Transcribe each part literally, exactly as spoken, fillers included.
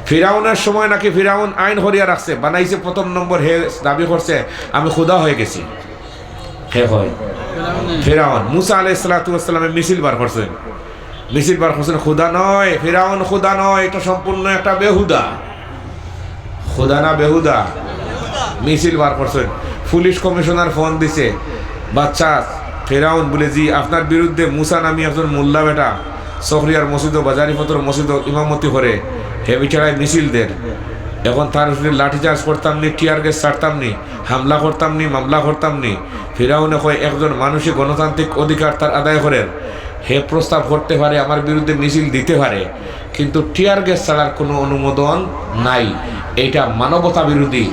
ফিরাউনের সময় নাকি ফিরাউন আইন করিয়া রাখছে, বানাইছে প্রথম নম্বর, হে দাবি করছে, "আমি খুদা হয়ে গেছি।" হে কয় ফিরাউন। মুসা আলাইহিস সালাতু ওয়াস সালামে মিছিল বার করছেন, মিছিল বার করছেন, "খুদা নয়, ফিরাউন খুদা নয়, এটা সম্পূর্ণ একটা বেহুদা।" খুদা না বেহুদা? মিছিল বার করছেন। পুলিশ কমিশনার ফোন দিছে, "বাচ্চা ফেরাউন," বলে, "জি, আপনার বিরুদ্ধে মুসা নামী একজন মোল্লা বেটা, চকরিয়ার মসজিদো, বাজারিপথর মসজিদো ইমামতি করে, হে বেচারায় মিছিল দের। এখন তার উপরে লাঠিচার্জ করতাম নি, টিয়ার গ্যাস ছাড়তাম নি, হামলা করতাম নি, মামলা করতাম নি?" ফিরাউনে কয়, "একজন মানুষই গণতান্ত্রিক অধিকার তার আদায় করের, হে প্রস্তাব করতে পারে, আমার বিরুদ্ধে মিছিল দিতে পারে, কিন্তু টিয়ার গ্যাস ছাড়ার কোনো অনুমোদন নাই। এটা মানবতা বিরোধী,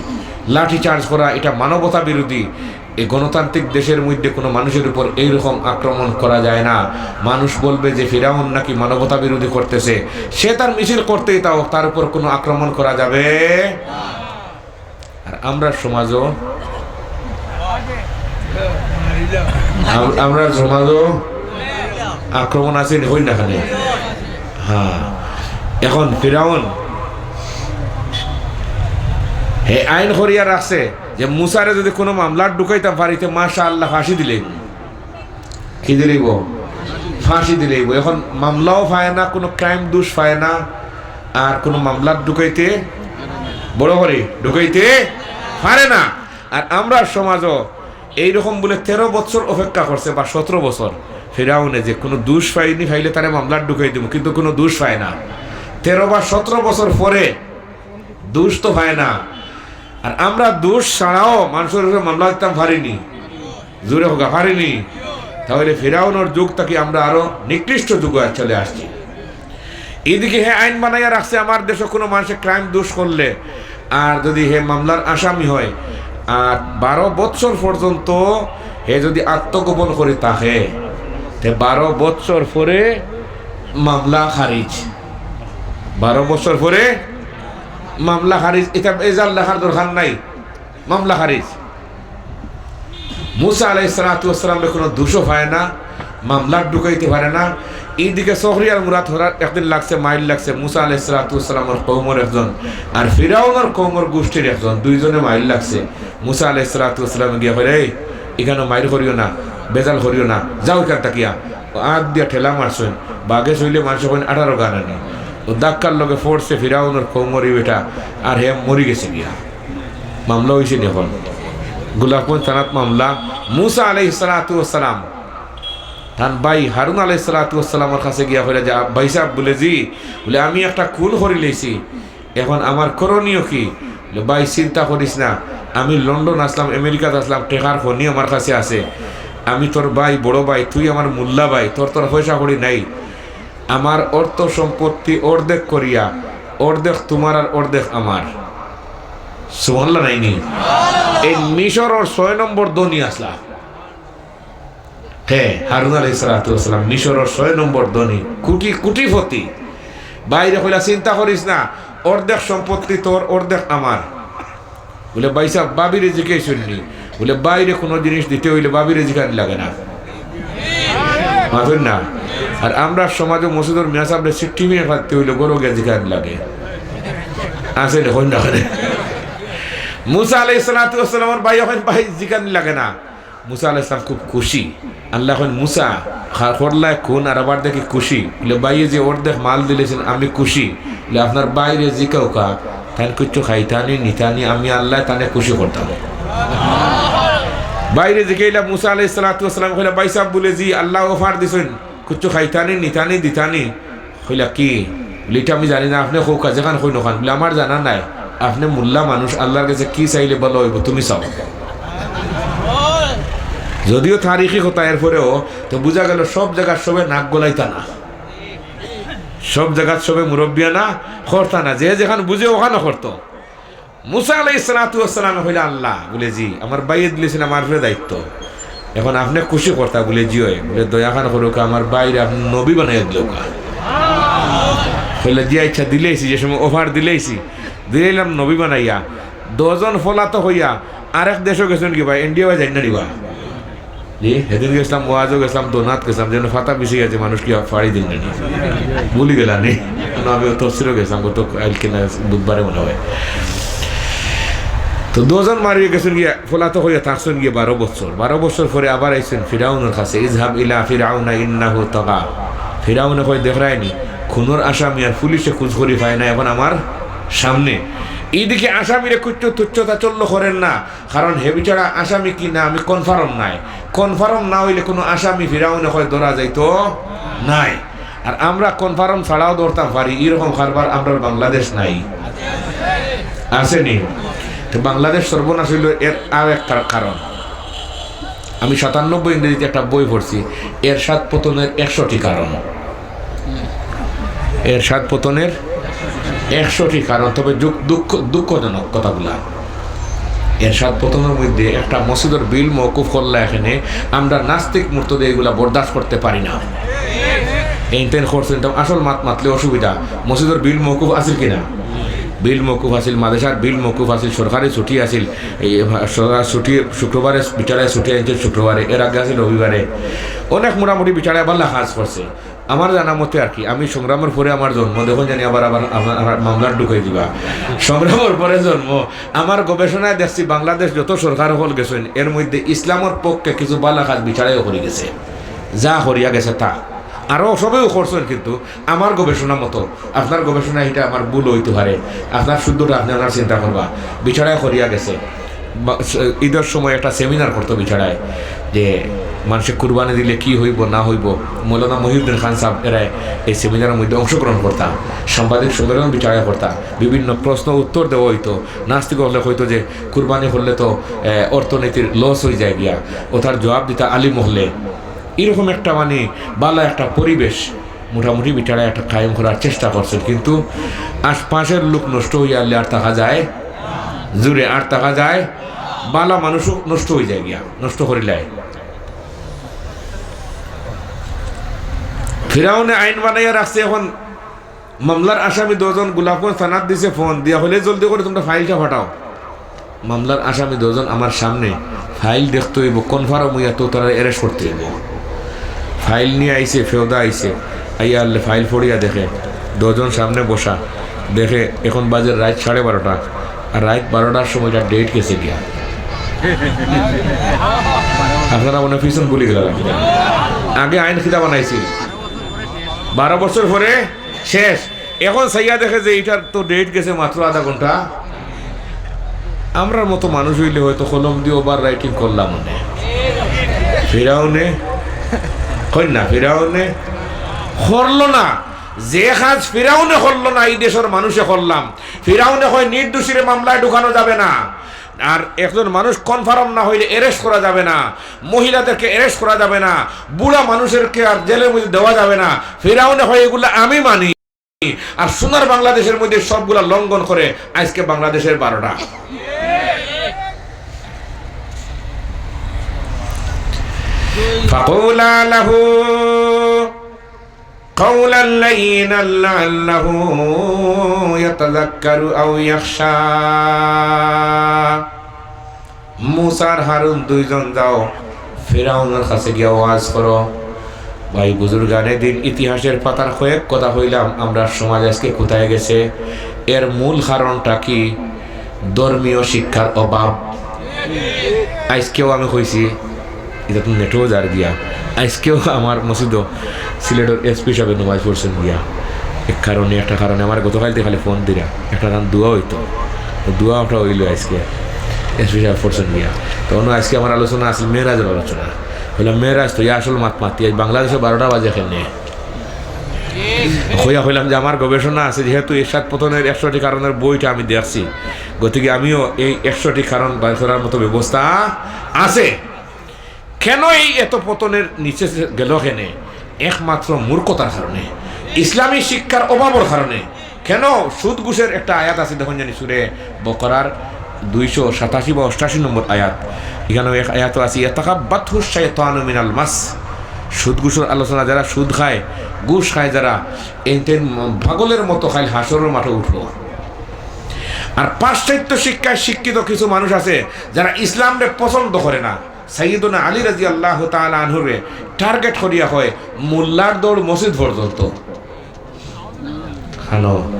লাঠিচার্জ করা এটা মানবতা বিরোধী। এই গণতান্ত্রিক দেশের মধ্যে কোনো মানুষের উপর এইরকম আক্রমণ করা যায় না। মানুষ বলবে যে ফিরাউন নাকি মানবতা বিরোধী করতেছে, সে তার মিছিল করতেই তাও তার উপর কোনো আক্রমণ করা যাবে।" আর আমরা সমাজও, আম-, আমরা সমাজও আক্রমণ আছে নি, কই না খানে? হ্যাঁ, এখন ফিরাউন হে আইন করিয়া রাখছে যে মুসারে যদি কোনো মামলার ঢুকাইতাম পারিতে, মাশাআল্লাহ, ফাঁসি দিলে। কি দিলেইব? ফাঁসি দিলেইব। এখন মামলাও পায় না, কোনো ক্রাইম দোষ পায় না, আর কোনো মামলার ঢুকাইতে, বড় করে ঢুকাইতে পারে না। আর আমরা সমাজও এইরকম বলে তেরো বছর অপেক্ষা করছে বা সতেরো বছর ফিরাউনে, যে কোনো দোষ পাইনি, পাইলে তারে মামলার ঢুকাই দিব, কিন্তু কোনো দোষ পায় না। তেরো বা সতেরো বছর পরে দোষ তো পায় না। আর আমরা দোষ ছাড়াও মানুষের উপরে মামলা দিতাম পারিনি, জোরে হোক, পারিনি। তাহলে ফিরাউনের যুগ থাকি আমরা আরো নিকৃষ্ট যুগে চলে আসছি। এদিকে হে আইন বানাইয়া রাখছে, আমার দেশে কোনো মানুষে ক্রাইম দোষ করলে আর যদি হে মামলার আসামি হয়, আর বারো বৎসর পর্যন্ত হে যদি আত্মগোপন করে থাকে, তে বারো বৎসর পরে মামলা খারিজ। বারো বছর পরে মামলা খারিজ। এটা ভেজাল লেখার দরকার নাই, মামলা খারিজ। মুসা আলাইহিস সালাতু ওয়াস সালামরে কোনো দোষও পায় না, মামলা ঢুকাইতে পারে না। এইদিকে সখরিয়ার মুরাদ হরার একদিন লাগছে, মাইল লাগছে, মুসা আলাইহিস সালাতু ওয়াস সালামর কওমর একজন আর ফিরাউনর কওমর গোষ্ঠীর একজন, দুইজনে মাইল লাগছে। মুসা আলাইহিস সালাতু ওয়াস সালামে গিয়া কইরা, "এই, ইখানো মাইর করিও না, ভেজাল করিও না, যাও ইখান থাকিয়া।" ও আত দিয়া ঠেলা মারছইন, বাগে ছইলে মানষে কইন আঠারো গান আনি। ও ধাক্কার লগে পড়ছে ফিরাউনর কওমর ই বেটা, আর হে মরি গেছে গিয়া। মামলা অইছে নি এখন? গোলাপগঞ্জ থানাত মামলা। মুসা আলাইহিস সালাতু ওয়াস সালাম তান ভাই হারুন আলাইহিস সালাতু ওয়াস সালামর কাছে গিয়া কইরা, "যা ভাই সাহেব," বলে, "জি," বলে, "আমি একটা খুন করিলাইছি, এখন আমার করণীয় কি?" বলে, "ভাই, চিন্তা করিস না, আমি লন্ডন আছলাম, আমেরিকাত আছলাম, টেকার খনি আমার কাছে আছে, আমি তোর ভাই, বড় ভাই, তুই আমার মোল্লা ভাই, তোর, তোর পয়সা কড়ি নাই, আমার অর্থ সম্পত্তি অর্ধেক করিয়া, অর্ধেক তুমার আর অর্ধেক আমার।" সুবহানাল্লাহ নাইনি? এই মিশরর ছয় নম্বর ধনী আছলা। হে, হারুন আলাইহিস সালাতু ওয়াস সালাম, মিশরর ছয় নম্বর ধনী, কোটি কোটিপতি। ভাইরে কইলা, "চিন্তা করিস না, অর্ধেক সম্পত্তি তোর, অর্ধেক আমার।" বলে, "ভাই সাহেব, ভাবিরে জিকাইছইন নি?" বলে, "ভাইরে কোনো জিনিস দিতে অইলে ভাবিরে জিকানি লাগে না?" মাতইন না? আর আমরা সমাজো মসজিদর মিয়া সাহেবরে চিঠি মিয়া পাঠতে অইলে ঘরো গিয়া জিকানি লাগে। আছে নি? কইন না কেনে? মুসা আলাইহিস সালাতু ওয়াস সালামর ভাই, অখন ভাই জিকানি লাগে না। মুসা আলাইহিস সালাম খুব খুশি। আল্লায় কইন, "মুসা, খা-, করলায় খুন আর আবার দেখি খুশি।" বলে, "ভাইয়ে যে অর্ধেক মাল দিলাইছইন, আমি খুশি।" বলে, "আপনার ভাইরে জিকাউক্কা, তাইন কিচ্ছু খাইতা নি, নিতা নি, আমি আল্লায় তানে খুশি করতাম।" ভাইরে জিকাইলা, মুসা আলাইহিস সালাতু ওয়াস সালামে কইলা, "ভাই সাহেব," বলে, "জি, আল্লায় offer দিছইন, কিচ্ছু খাইতা নি, নিতা নি, দিতা নি।" কইলা, "কি?" বলে, "ইটা আমি জানি না, আপনে কউক্কা, যেখান কইন অখান।" বলে, "আমার জানা নাই, আপনে মোল্লা মানুষ, আল্লার গেছে কি চাইলে ভালা অইবো, তুমি চাও।" যদিও তারিখি কথা, এরপরেও তো বুঝা গেল সব জাগাত সবে নাক গলাইতা না, সব জাগাত সবে মুরব্বিয়ানা করতা না, যে যেখান বুঝে অখান করতো। মুসা আলাইহিস সালাতু ওয়াস সালামে কইলা, "আল্লাহ," বলে, "জি, আমার ভাইয়ে দিলাইছইন আমার উপরে দায়িত্ব, এখন আপনে খুশি করতা।" বলে, "জি অয়।" বলে, "দয়া খান করউক্কা, আমার ভাইরে আপনে নবী বানাইয়া দিলাউক্কা।" কইলা, "জি আচ্ছা, দিলাইছি, যে সময় offer দিলাইছি, দিলাইলাম নবী বানাইয়া। দশজন ফলাতক অইয়া আরেক দেশো গেছইন কিবা, ইন্ডিয়া বা যাইন না নি বা?" জি, হেদিন গেছলাম, ওয়াজো গেছলাম, দোনাত গেছলাম, যেন ফাতা বিছি গেছে, মানুষ কি ফাড়ি দিন না নি? ভুলি গেলা নি? আমি তফসিরও গেছিলাম গত কালকে না বুধবারে মনে হয়। তো দুইজন মারিয়া গেছইন গিয়া, পলাতক অইয়া থাকছইন গিয়া বারো বছর। বারো বছর পরে আবার আইছইন ফিরাউনর কাছে, "ইযহাব ইলা ফিরাউনা ইন্নাহু তাগা।" ফিরাউনে কয়, "দেখরায়নি, খুনর আসামি আর পুলিশে খুঁজ করি পায় না, এখন আমার সামনে।" এইদিকে আসামিরে খুঁজতো তুচ্ছ তাচ্ছল্য করেন না, কারণ হে বিচারা আসামি কি না আমি কনফার্ম নায়। কনফার্ম না অইলে কুনু আসামি ফিরাউনে কয় ধরা যাইতো নায়। আর আমরা কনফার্ম ছাড়াও ধরতাম পারি, এরকম কারবার আমরার বাংলাদেশ নাই, আছে নি? তো বাংলাদেশ সর্বনাশ অইলো এর আর এক কার-, কারণ। আমি সাতানব্বই ইংরেজিতে একটা বই পড়ছি, এরশাদ পতনের একশোটি কারণ। এরশাদ পতনের একশোটি কারণ, তবে দুঃখ-, দুঃখ-, দুঃখজনক কথাগুলা। এরশাদ পতনের মধ্যে একটা মসজিদর বিল মওকুফ করলা, এখানে আমরা নাস্তিক মুর্তদে এগুলা বরদাস্ত করতে পারি না। এইনতেন করছইন, তো আসল মাত মাতলে অসুবিধা। মসজিদর বিল মওকুফ আছিল কি না? বিল মওকুফ আছিল, মাদ্রাসার বিল মওকুফ আছিল, সরকারি ছুটি আছিল, এই সরকার ছুটি, শুক্রবারে বিচারায় ছুটি আনছে শুক্রবারে, এর আগে আছিল রবিবারে। অনেক মোটামুটি বিচারায় ভালা কাজ করছে। আমার জানা মতে আর কি, আমি সংগ্রামর পরে আমার জন্ম, দেখো জানি আবার, আবার আমার, আমার মামলার ঢুকাই দিবা। সংগ্রামর পরে জন্ম, আমার গবেষণায় দেখছি বাংলাদেশ যত সরকার হকল গেছইন, এর মধ্যে ইসলামর পক্ষে কিছু ভালা কাজ বিচারায়ও করি গেছে, যা করিয়া গেছে তা। আরও সবেও করছইন, কিন্তু আমার গবেষণা মতো, আপনার গবেষণা এটা আমার ভুল হইতে পারে, আপনার শুদ্ধটা আপনি আপনার চিন্তা করবা, বিচারায় করিয়া গেছে। বা, স-, ঈদর সময় একটা সেমিনার করতো বিচারায় যে মানুষে কুরবানি দিলে কি হইব না হইব, মৌলানা মহিউদ্দিন খান সাহেব এরা এই সেমিনারের মধ্যে অংশগ্রহণ করতা, সাংবাদিক সম্মেলন বিচারায় করতা, বিভিন্ন প্রশ্ন উত্তর দেওয়া হইতো। নাস্তিক হকলে কইতো যে কুরবানি করলে তো, এ, অর্থনীতির লস হয়ে যায় গিয়া, ও তার জবাব দিতা আলিম হকলে। এরকম একটা মানে ভালা একটা পরিবেশ মোটামুটি বিচারায় একটা কায়েম করার চেষ্টা করছে, কিন্তু আশপাশের লোক নষ্ট হইয়া আনলে আর থাকা যায়, জুরে আর থাকা যায়, ভালা মানুষও নষ্ট হয়ে যায় গিয়া, নষ্ট করিলায়। ফিরাউনে আইন বানাইয়া রাখছে, এখন মামলার আসামি দুইজন গোলাপগঞ্জ থানাত দিছে ফোন দিয়া, হলে জলদি করে তোমরা ফাইলটা পাঠাও। মামলার আসামি দুইজন আমার সামনে, ফাইল দেখতে হইব, কনফার্ম হইয়া তো তারা অ্যারেস্ট করতে হইব। ফাইল নিয়ে আইছে, ফেওদা আইছে, আইয়া আনলে ফাইল পড়িয়া দেখে, দুইজন সামনে বসা, দেখে এখন বাজে রাত সাড়ে বারোটা, আর রাত বারোটার সময় এটা ডেট গেছে গিয়া। আপনারা মনে হয় পিছন ভুলি গেলেন। আগে আইন কিতা বানাইছিল, বারো বছর পরে শেষ। এখন চাইয়া দেখে যে এটার তো ডেট গেছে মাত্র আধা ঘন্টা। আমরার মতো মানুষ হইলে হয়তো কলম দিয়ে ওভার রাইটিং করলাম মনে। ফিরাউনে, কই না, ফিরাউনে করলো না। যে কাজ ফিরাউনে করলো না, এই দেশের মানুষে করলাম। ফিরাউনে কয় নির্দোষীরে মামলায় ঢুকানো যাবে না, আর একজন মানুষ কনফার্ম না হইলে অ্যারেস্ট করা যাবে না, মহিলাদেরকে অ্যারেস্ট করা যাবে না, বুড়া মানুষেরকে আর জেলের মধ্যে দেওয়া যাবে না। ফিরাউনে কয় এগুলা আমি মানি। আর সোনার বাংলাদেশের মধ্যে সবগুলা লঙ্ঘন করে আজকে বাংলাদেশের বারোটা। فقولا له قولا لينا لعله يتذكر أو يخشى। মুসা আর হারুন দুইজন যাও, ফিরাউনের কাছে গিয়া ওয়াজ করো। ভাই বুজুর্গানে দিন, ইতিহাসের পাতার কয়েক কথা কইলাম, আমরা সমাজ আজকে কোথায় গেছে, এর মূল কারণটা কি? ধর্মীয় শিক্ষার অভাব। আজকেও আমি কইছি, এটা তো নেটও যার গিয়া। আজকেও আমার মসজিদও সিলেটের এসপি সাহেব নমাজ পড়ছেন গিয়া। এক কারণে, একটা কারণে আমার গতকাল থেকে খালি ফোন দিরা, একটা গান দোয়া হইতো, তো দোয়া ওটা হইলো আজকে, এসপি সাহেব পড়ছেন গিয়া। তো অন্য আজকে আমার আলোচনা আছে মেয়েরাজের আলোচনা, বললাম মেয়েরাজ তো ইয়া আসল মাত মাতি, আজ বাংলাদেশে বারোটা বাজে কেনে। কইয়া কইলাম যে আমার গবেষণা আছে, যেহেতু এরশাদ পতনের একশোটি কারণের বইটা আমি দেখছি, গতিকে আমিও এই একশোটি কারণ বার করার মতো ব্যবস্থা আছে। কেন এই এত পতনের নিচে গেল কেনে? একমাত্র মূর্খতার কারণে, ইসলামী শিক্ষার অভাবর কারণে। কেন? সুদ ঘুষের একটা আয়াত আছে, দেখুন জানি সুরে বকরার দুইশো সাতাশি বা অষ্টাশি নম্বর আয়াত। এখানে এক আয়াত আছে, "ইয়াতাকাব্বাতহু শাইতানু মিনাল মাস।" সুদ ঘুষের আলোচনা, যারা সুদ খায়, ঘুষ খায় যারা, এইনতেন পাগলের মতো খালি হাসরের মাঠে উঠবো। আর পাশ্চাত্য শিক্ষায় শিক্ষিত কিছু মানুষ আছে যারা ইসলামরে পছন্দ করে না। সাইয়েদনা আলী রাদিয়াল্লাহু তাআলা আনহুরে টার্গেট করিয়া হয় মোল্লার দৌড় মসজিদ পর্যন্ত। আনো।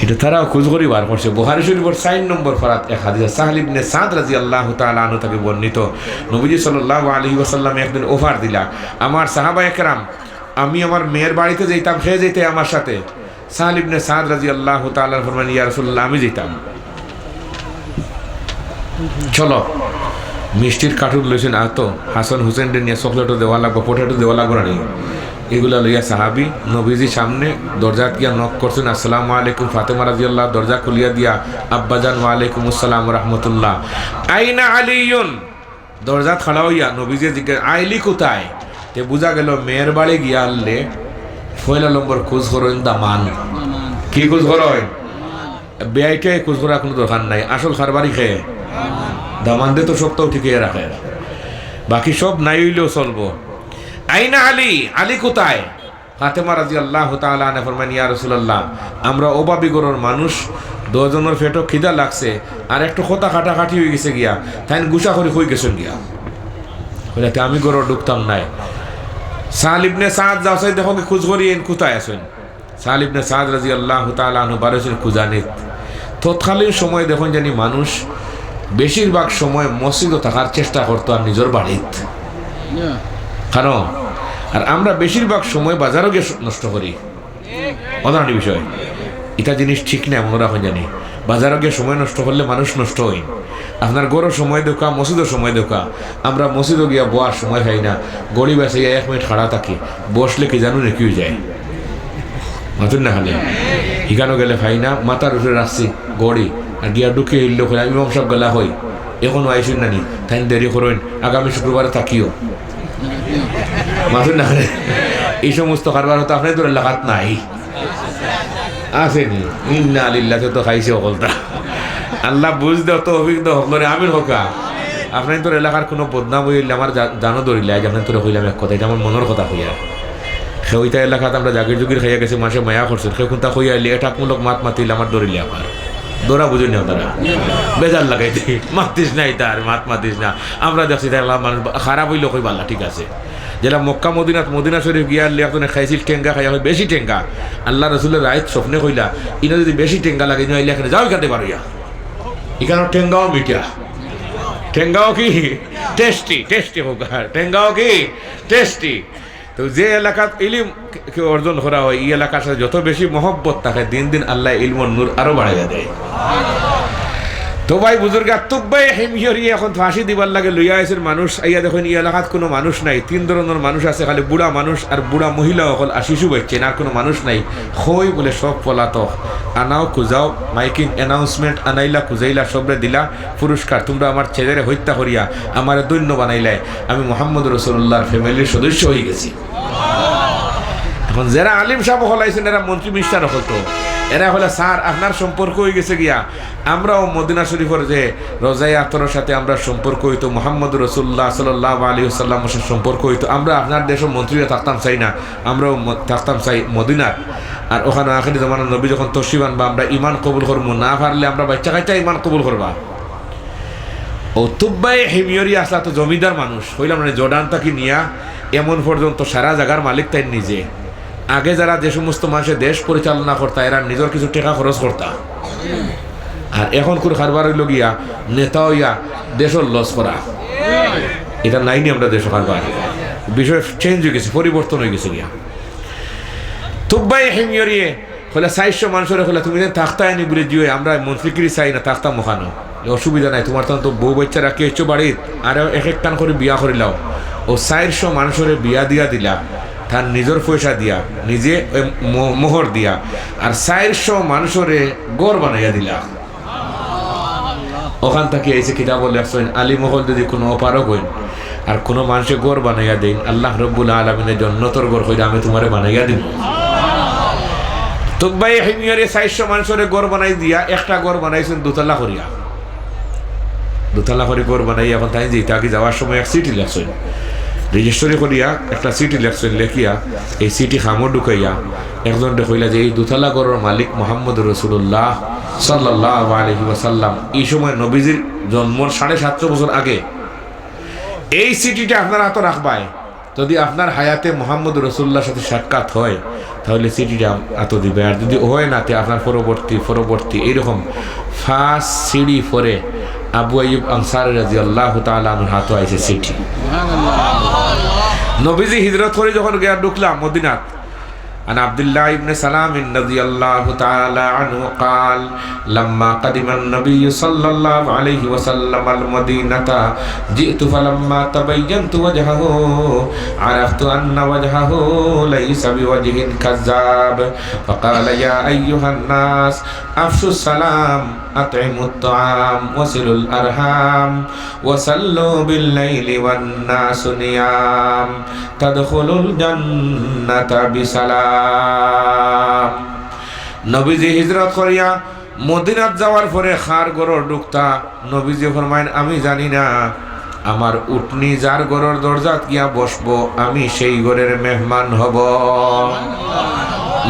ইটা তারাও খুঁজ করি বার করছে। বুখারী শরীফর চাইর নম্বর পারাত এক হাদিস, সাহল ইবনে সাদ রাদিয়াল্লাহু তাআলা আনহু থাকি বর্ণিত, নবীজি সাল্লাল্লাহু আলাইহি ওয়াসাল্লাম একদিন offer দিলা, "আমার সাহাবা একরাম, আমি আমার মেয়ের বাড়িতে যাইতাম, হে যাইতে আমার সাথে।" সাহল ইবনে সাদ রাদিয়াল্লাহু তাআলা আনহু ফরমাইন, "ইয়া রাসূলুল্লাহ, আমি যাইতাম।" চলো, মিষ্টির কার্টুন লইছইন, আর তো হাসান হুসেনরে নিয়া চকলেটও দেওয়া লাগবো, পটেটো দেওয়া লাগবো না নি? ইগুলা লইয়া সাহাবী নবীজির সামনে দরজাত গিয়া knock করছইন, "আসসালামু আলাইকুম।" ফাতেমা রাদিয়াল্লাহু দরজা খুলিয়া দিয়া, "আব্বাজান, ওয়া আলাইকুম আসসালাম ওয়া রাহমাতুল্লাহ।" "আইনা আলিয়ুন?" দরজাত খাড়া অইয়া নবীজিয়ে জিজ্ঞাসা, "আইলি কোথায়?" তে বুঝা গেল মেয়ের বাড়ি গিয়া আনলে পয়লা নম্বর খুঁজ করইন দামান। কি খুঁজ করইন? বিয়াইটায় খুঁজ করার কুনু দরকার নাই, আসল কারবারি কে? দামান্দে তো সবতাউ টিকাইয়া রাখে, বাকি সব নাই অইলেও চলবো। "আইনা আলী, আলী কোথায়?" ফাতেমা রাদিয়াল্লাহু তাআলা আনহা ফরমাইন, "ইয়া রাসূলুল্লাহ, আমরা অভাবী ঘরর মানুষ, দুইজনর পেটো খিদা লাগছে, আর একটু কথা কাটাকাটি অইগেছে গিয়া, তাইন গুসা করি কই গেছইন গিয়া?" কইলা, "তে আমি ঘরো ঢুকতাম নায়।" সাহল ইবনে সাদ, "যাও চাই দেখো কি খুঁজ করি এইন কোথায় আছইন।" সাহল ইবনে সাদ রাদিয়াল্লাহু তাআলা আনহু বারইছইন খুঁজানিত। তৎকালীন সময় দেখইন জানি মানুষ বেশিরভাগ সময় মসজিদো থাকার চেষ্টা করতো আর নিজর বাড়িত। কারণ আর আমরা বেশিরভাগ সময় বাজারো গিয়া নষ্ট করি। অজানি বিষয়, ইটা জিনিস ঠিক নায়, মনো রাখইন জানি। বাজারো গিয়া সময় নষ্ট করলে মানুষ নষ্ট অইন। আপনার ঘরো সময় দেউক্কা, মসজিদো সময় দেউক্কা। আমরা মসজিদো গিয়া বওয়ার সময় পাই না, ঘড়ি বাছাইয়া এক মিনিট খাড়া থাকি, বসলে কি জানো নি কি অইযায়? মাতইন না খালি। হিকানো গেলে পাই না, মাথার উপরে রাখছি ঘড়ি, আর গিয়া ঢুকি অইলো কই, "ইমাম সাব গেলা কই, এখনো আইছইন না নি, তাইন দেরি করইন, আগামী শুক্রবারে থাকিও।" মাতইন না খালি। ই সমস্ত কারবার তো আপনাইনতর এলাকাত নাই। আছে নি? ইন্না লিল্লাহ, তে তো খাইছে হকলতা। আল্লাহ বুঝ দেও, তৌফিক দেও হকলরে, আমিন কউক্কা। আপনাইনতর এলাকার কুনু বদনাম অইলে আমার জা-, জানো ডরিলায়, আইজ আপনাইনতরে কইলাম এক কথা, ইটা আমার মনর কথা কইয়ার। কেউ ইতা এলাকাত আমরা জাগির জুগির খাইয়া গেছি, মানষে মায়া করছইন, কেউ কুনতা কইয়া আইলে এটাকমূলক মাত মাতিলে আমার ডরিলায় আবার। ডরা বুঝইন নি আপনারা? বেজার লাগাই দেই, মাতিস না ইতা আর, মাত মাতিস না। আমরা দেখছি ইতা এলাকার মানুষ বা-, খারাপ অইলে কই বালা, ঠিক আছে। যেলা মক্কা মদিনাত, মদিনা শরীফ গিয়া আইলে একজনে খাইছিল টেঙ্গা, খাইয়া কয়, "বেশি টেঙ্গা।" আল্লার রসুলে রাইত স্বপ্নে কইলা, "ইনো যদি বেশি টেঙ্গা লাগে, ইনো আইলে এখানে যাও, ইখান থাকি বারইয়া।" ইখানর টেঙ্গাও মিঠা। টেঙ্গাও কি? Tasty, tasty কউক্কা। টেঙ্গাও কি? Tasty। তো যে এলাকাত ইলিম কে-, কে অর্জন করা অয়, ই এলাকার সাথে যত বেশি মহব্বত থাকে, দিন দিন আল্লায় ইলমর নূর আরো বাড়াইয়া দেয়। তো ভাই বুজুর্গ, তুব্বায়ে হিময়রি অখন ফাঁসি দিবার লাগি লইয়া আইছইন মানুষ, আইয়া দেখইন ই এলাকাত কুনু মানুষ নাই, তিন ধরনর মানুষ আছে, খালি বুড়া মানুষ আর বুড়া মহিলা অকল আর শিশু বাইচ্চা, আর কুনু মানুষ নাই। কই বুলে সব পলাতক, আনাও খুজাও, মাইকিং announcement আনাইলা, খুজাইলা, সবরে দিলা পুরস্কার, তুমরা আমার ছেলেরে হত্যা করিয়া আমারে ধন্য বানাইলায়, আমি মুহাম্মদ রাসুলুল্লাহর family-র সদস্য অইগেছি। অখন যেরা আলিম সাব অকল আইছইন, এরা মন্ত্রী minister অকল তো, এরা কইলা, "স্যার, আপনার সম্পর্ক অইগেছে গিয়া, আমরাও মদিনা শরীফর যে রওজায়ে আতহারর সাথে আমরার সম্পর্ক অইতো, মুহাম্মদ রাসুলুল্লাহ সাল্লাল্লাহু আলাইহি ওয়াসাল্লামর সাথে সম্পর্ক অইতো, আমরা আপনার দেশো মন্ত্রী অইয়া থাকতাম চাই না, আমরাও ম-, থাকতাম চাই মদিনাত।" আর অখানো আখেরি জমানার নবী যখন তশরিফ আনবা, আমরা ইমান কবুল করমু, না পারলে আমরা বাইচ্চা কাইচ্চা ইমান কবুল করবা। অউ তুব্বায়ে হিময়রি আছলা তো জমিদার মানুষ, কইলাম না, জর্ডান থাকি নিয়া এমন পর্যন্ত সারা জাগার মালিক তাইন নিজে। আগে যারা যে সমস্ত মানষে দেশ পরিচালনা করতা, এরা নিজর কিছু টেকা খরচ করতা। আর অখনকুর কারবার অইলো গিয়া নেতা অইয়া দেশর loss করা। ইটা নাই নি আমরার দেশো কারবার। বিষয় change অইগেছে, পরিবর্তন অইগেছে গিয়া। তুব্বায়ে হিময়রিয়ে কইলা, চাইরশো মানষরে কইলা, "তুমি যেন থাকতায় নি?" বুলে, "জি অয়, আমরা মন্ত্রীগিরি চাই না, থাকতাম অখানো।" "অসুবিধা নাই, তুমার তান তো বউ বাইচ্চা রাখি আইছো বাড়িত, আর এক একখান করি বিয়া করিলাও।" অউ চাইরশো মানষরে বিয়া দিয়া দিলা, তার নিজর পয়সা দিয়া, নিজে, এ, ম-, মোহর দিয়া, আর চাইরশো মানষরে ঘর বানাইয়া দিলা। অখান থাকি আইছে কিতাবো লেখছইন, আলিম অকল যদি কুনু অপারগ অইন, আর কুনু মানষে ঘর বানাইয়া দেইন, আল্লাহ রব্বুল আলামিনে জন্নতর ঘর কইরা আমি তুমারে বানাইয়া দিমু। তুব্বায়ে হিময়রে চাইরশো মানষরে ঘর বানাই দিয়া একটা ঘর বানাইছইন দুতলা করিয়া। দুতলা করি ঘর বানাইয়া অখন তাইন যাইতা কি যাওয়ার সময় এক চিঠি লেখছইন। Registry করিয়া একটা চিঠি লেখছইন, লেখিয়া এই চিঠি খামো ঢুকাইয়া একজনরে কইলা যে এই দুতলা ঘরর মালিক মুহাম্মদুর রাসুলুল্লাহ সাল্লাল্লাহু আলাইহি ওয়াসাল্লাম। ই সময় নবীজির জন্মর সাড়ে সাতশো বছর আগে। এই চিঠিটা আপনার আতো রাখবায়। যদি আপনার হায়াতে মোহাম্মদ রসুল্লাহর সাথে সাক্ষাৎ হয়, তাহলে চিঠিটা আতো দিবা। আর যদি হয় না, তে আপনার পরবর্তী, পরবর্তী এইরকম পাঁচ সিঁড়ি পরে আবু আইয়ুব আনসারী রাদিয়াল্লাহু তাআলা আনহুর হাতো আইছে চিঠি। নবীজি হিজরত করি যখন গিয়া ঢুকলা মদিনাত, عن عبد الله بن سلام رضي الله تعالى عنه قال: لما قدم النبي صلى الله عليه وسلم المدينة، جئت فلما تبينت وجهه، عرفت أن وجهه ليس بوجه كذاب، فقال: يا أيها الناس، أفشوا السلام، أطعموا الطعام، وصلوا الأرحام، وصلوا بالليل والناس نيام، تدخلوا الجنة بسلام. নবীজি হিজরত করিয়া মদিনাত যাওয়ার পরে কার ঘরো ঢুকতা? নবীজি ফরমাইন, আমি জানি না। আমার উটনি যার ঘরর দরজাত গিয়া বসবো, আমি সেই ঘরের মেহমান হব।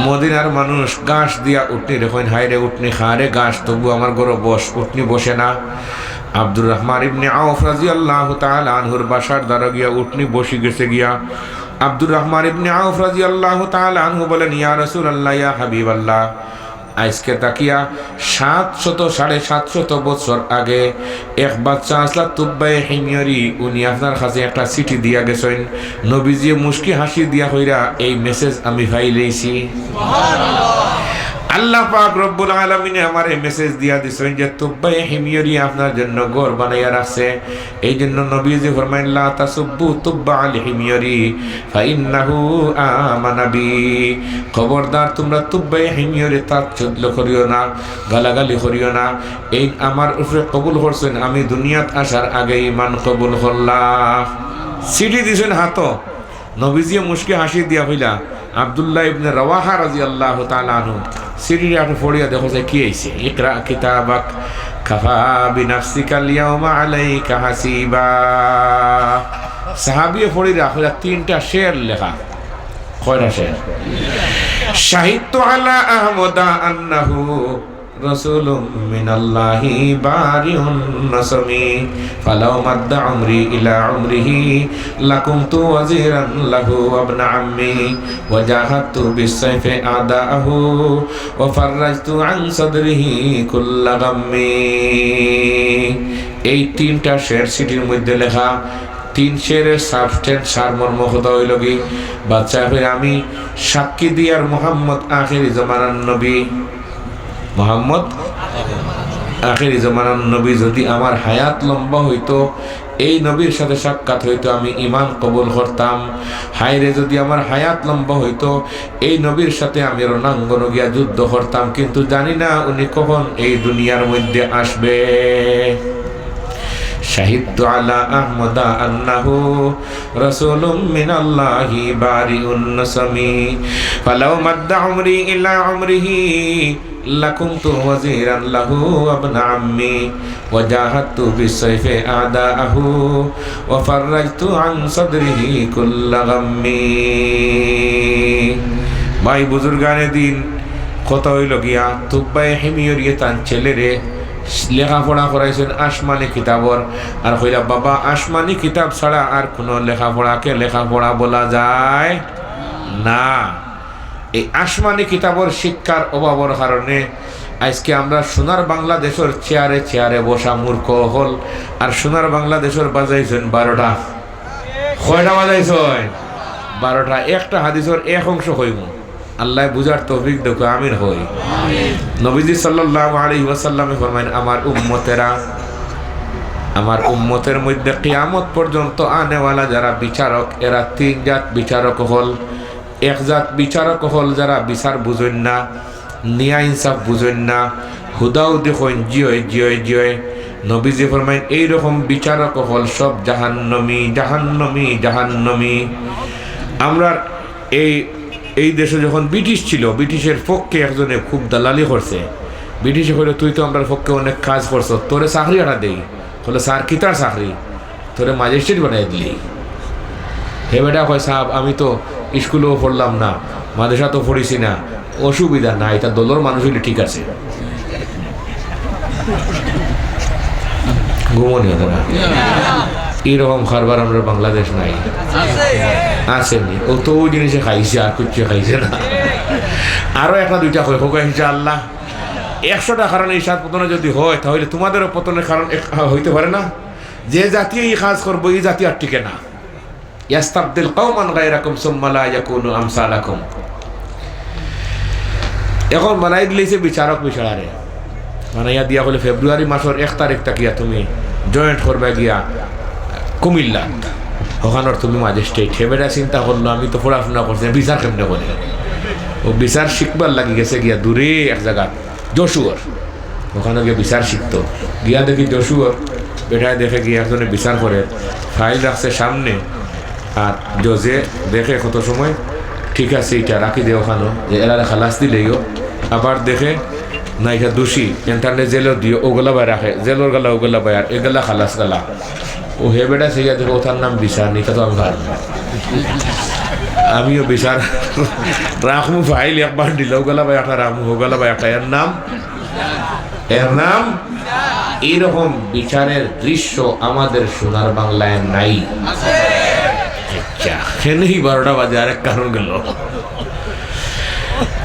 মদিনার মানুষ ঘাস দিয়া উটনিরে কইন, হায় রে উটনি, খা রে ঘাস, তবু আমার ঘরো বস। উটনি বসে না। আব্দুর রহমান ইবনে আউফ রাদিয়াল্লাহু তাআলা আনহুর বাসার দ্বারো গিয়া উটনি বসি গেছে গিয়া। আব্দুর রহমান ইবনে আউফ রাদিয়াল্লাহু তাআলা আনহু বলেন, ইয়া রাসূলুল্লাহ, ইয়া হাবিবাল্লাহ, আইজকে থাকিয়া সাতশত, সাড়ে সাতশত বছর আগে এক বাচ্চা আছলা তুব্বায়ে হিময়রি, উনি আপনার কাছে একটা চিঠি দিয়া গেছইন। নবীজিয়ে মুস্কি হাসি দিয়া কইরা, এই মেসেজ আমি পাইলাইছি। আল্লাহ পাক রব্বুল আলামিনে আমারে মেসেজ দিয়া দিছইন যে তুব্বায়ে হিময়রি আপনার জন্য ঘর বানাইয়া রাখছে। এই জন্য নবীজি ফরমাইন, লা তাসুব্বু তুব্বা আল হিময়রি ফাইন্নাহু আমানা বি। খবরদার, তোমরা তুব্বায়ে হিময়রি তাচ্ছিল্য করিও না, গালাগালি করিও না। এইন আমার উপরে কবুল করছইন, আমি দুনিয়াত আসার আগে ইমান কবুল করলা। চিঠি দিছইন হাতো। নবীজিয়ে মুস্কি হাসি দিয়া কইলা, আব্দুল্লাহ ইবনে রাওয়াহা রাদিয়াল্লাহু তাআলা আনহু, চিঠিটা একটু পড়িয়া দেখো যে কি আইছে। ইকরা কিতাবাক কাফা বিনাফসিকাল ইয়াউমা আলাইকা হাসিবা। সাহাবিয়ে পড়িয়া কইলা তিনটা শের লেখা। কয়টা শের? শাহিদতু আলা আহমদা আন্নাহু রাসূলুম মিনাল্লাহি বারিউন নাসামি, ফালাউ মাদ্দা উমরি ইলা উমরিহি লাকুনতু ওয়াজিরান লাহু ওয়া ইবনা আম্মি, ওয়া জাহাদতু বিসসাইফি আদাআহু, ওয়া ফাররাজতু আন সাদরিহি কুল্লা গাম্মি। এই তিনটা শের চিঠির মধ্যে লেখা। তিন শেরের সাবস্টেন্স, সারমর্ম কথা অইলো কি, বাচ্চা ফির আমি সাক্ষী দিয়ার মোহাম্মদ আখেরি জমানার নবী, মোহাম্মদ আখেরি জমানার নবী। যদি আমার হায়াত লম্বা হইতো, এই নবীর সাথে সাক্ষাৎ হইতো, আমি ইমান কবুল করতাম। হায় রে, যদি আমার হায়াত লম্বা হইতো, এই নবীর সাথে আমি রণাঙ্গনো গিয়া যুদ্ধ করতাম, কিন্তু জানি না উনি কখন এই দুনিয়ার মধ্যে আসবে। শাহিদতু আলা আহমদা আন্নাহু রাসূলুম মিনাল্লাহি বারিউন নাসামি, ফালাউ মাদ্দা উমরি ইলা উমরিহি লাকুনতু ওয়াজিরান লাহু ওয়া ইবনা আম্মি, ওয়া জাহাদতু বিসসাইফি আদাআহু, ওয়া ফাররাজতু আন সাদরিহি কুল্লা গাম্মি। ভাই বুজুর্গানে দিন, কথা অইলো গিয়া, তুব্বায়ে হিময়রিয়ে তান ছেলেরে লেখাপড়া করাইছইন আসমানি কিতাবর, আর কইলা, বাবা, আসমানি কিতাব ছাড়া আর কুনু লেখাপড়াকে লেখাপড়া বলা যায় না। এই আসমানি কিতাবর শিক্ষার অভাবর কারণে আইজকে আমরা সোনার বাংলাদেশর চেয়ারে চেয়ারে বসা মূর্খ অকল, আর সোনার বাংলাদেশর বাজাইছইন বারোটা। কয়টা বাজাইছইন? বারোটা। একটা হাদিসর এক অংশ কইমু। আল্লায় বুঝার তৌফিক দেউক্কা, আমিন কই। নবীজি সাল্লাল্লাহু আলাইহি ওয়াসাল্লামে ফরমাইন, আমার উম্মতেরা, আমার উম্মতের মধ্যে কিয়ামত পর্যন্ত আনেওয়ালা যারা বিচারক, এরা তিন জাত বিচারক অকল। এক জাত বিচারক অকল যারা বিচার বুঝইন না, ন্যায় ইনসাফ বুঝইন না, হুদাহুদি কইন, জি অয়, জি অয়, জি অয়। নবীজি ফরমাইন, এইরকম বিচারক অকল সব জাহান্নামী, জাহান্নামী, জাহান্নামী। আমরার এই, এই দেশো যখন ব্রিটিশ ছিল, ব্রিটিশের পক্ষে একজনে খুব দালালি করছে। ব্রিটিশে কইলো, তুই তো আমরার পক্ষে অনেক কাজ করছস, তোরে চাকরি একটা দেই। কইলো, স্যার, কিতার চাকরি? তোরে ম্যাজিস্ট্রেট বানাই দিলি। হে বেটা কয়, সাব, আমি তো স্কুলেও পড়লাম না, মাদ্রাসাত পড়ছি না, অসুবিধা নাই, ইতা দলর মানুষ অইলে ঠিক আছে। ঘুমো নিও না। এইরকম কারবার আমরার বাংলাদেশ নাই, আছে নি? অউ তো অউ জিনিসে খাইছে, আর কিচ্ছু খাইছে না। আরো একটা দুইটা কই, কউক্কা ইনশাআল্লাহ। একশোটা কারণে ই জাত পতন যদি হয়, তাহলে তোমাদেরও পতনের কারণ এক-, হইতে পারে না? যে জাতি ই কাজ করবো, ই জাতি আর টিকে না। يستبدل قوما غيركم ثم لا يكونوا أمثالكم। এখন বানাই দিলাইছে বিচারক বিচারারে, বানাইয়া দিয়া কইলো, "ফেব্রুয়ারি মাসর এক তারিখ থাকিয়া তুমি জয়েন্ট করবা গিয়া কুমিল্লাত, অখানর তুমি ম্যাজিস্ট্রেট।" হে বেটা চিন্তা করলো, "আমি তো পড়াশোনা করছি, বিচার কেমনে করি?" অউ বিচার শিখবার লাগি গেছে গিয়া দূরে এক জাগাত, যশোর। অখানো গিয়া বিচার শিখতো। গিয়া দেখি যশোর, বেটায় দেখে গিয়া একজনে বিচার করের, ফাইল রাখছে সামনে, আর জজে দেখে কত সময়, "ঠিক আছে, ইটা রাখি দেও অখানো, যে এরারে খালাস দিলাইও।" আবার দেখে, "না, ইটা দোষী, এনতারে জেলো দিও।" অউ গেলা বায় রাখে, জেলর গেলা অউ গেলা বায়, আর এ গেলা খালাস গেলা। অউ হে বেটা চাইয়া দেখে, "অউ তার নাম বিচার নি, ইটা তো আমি পারমু না।" আমিও বিচার রাখমু, ফাইল একবার দিলে অউ গেলা বায় একটা রাখমু, অউ গেলা বায় একটা, এর নাম, এর নাম। এইরকম বিচারের দৃশ্য আমাদের সোনার বাংলায় নাই। আচ্ছা, কেনে ই বারোটা বাজে, আরেক কারণ গেলো।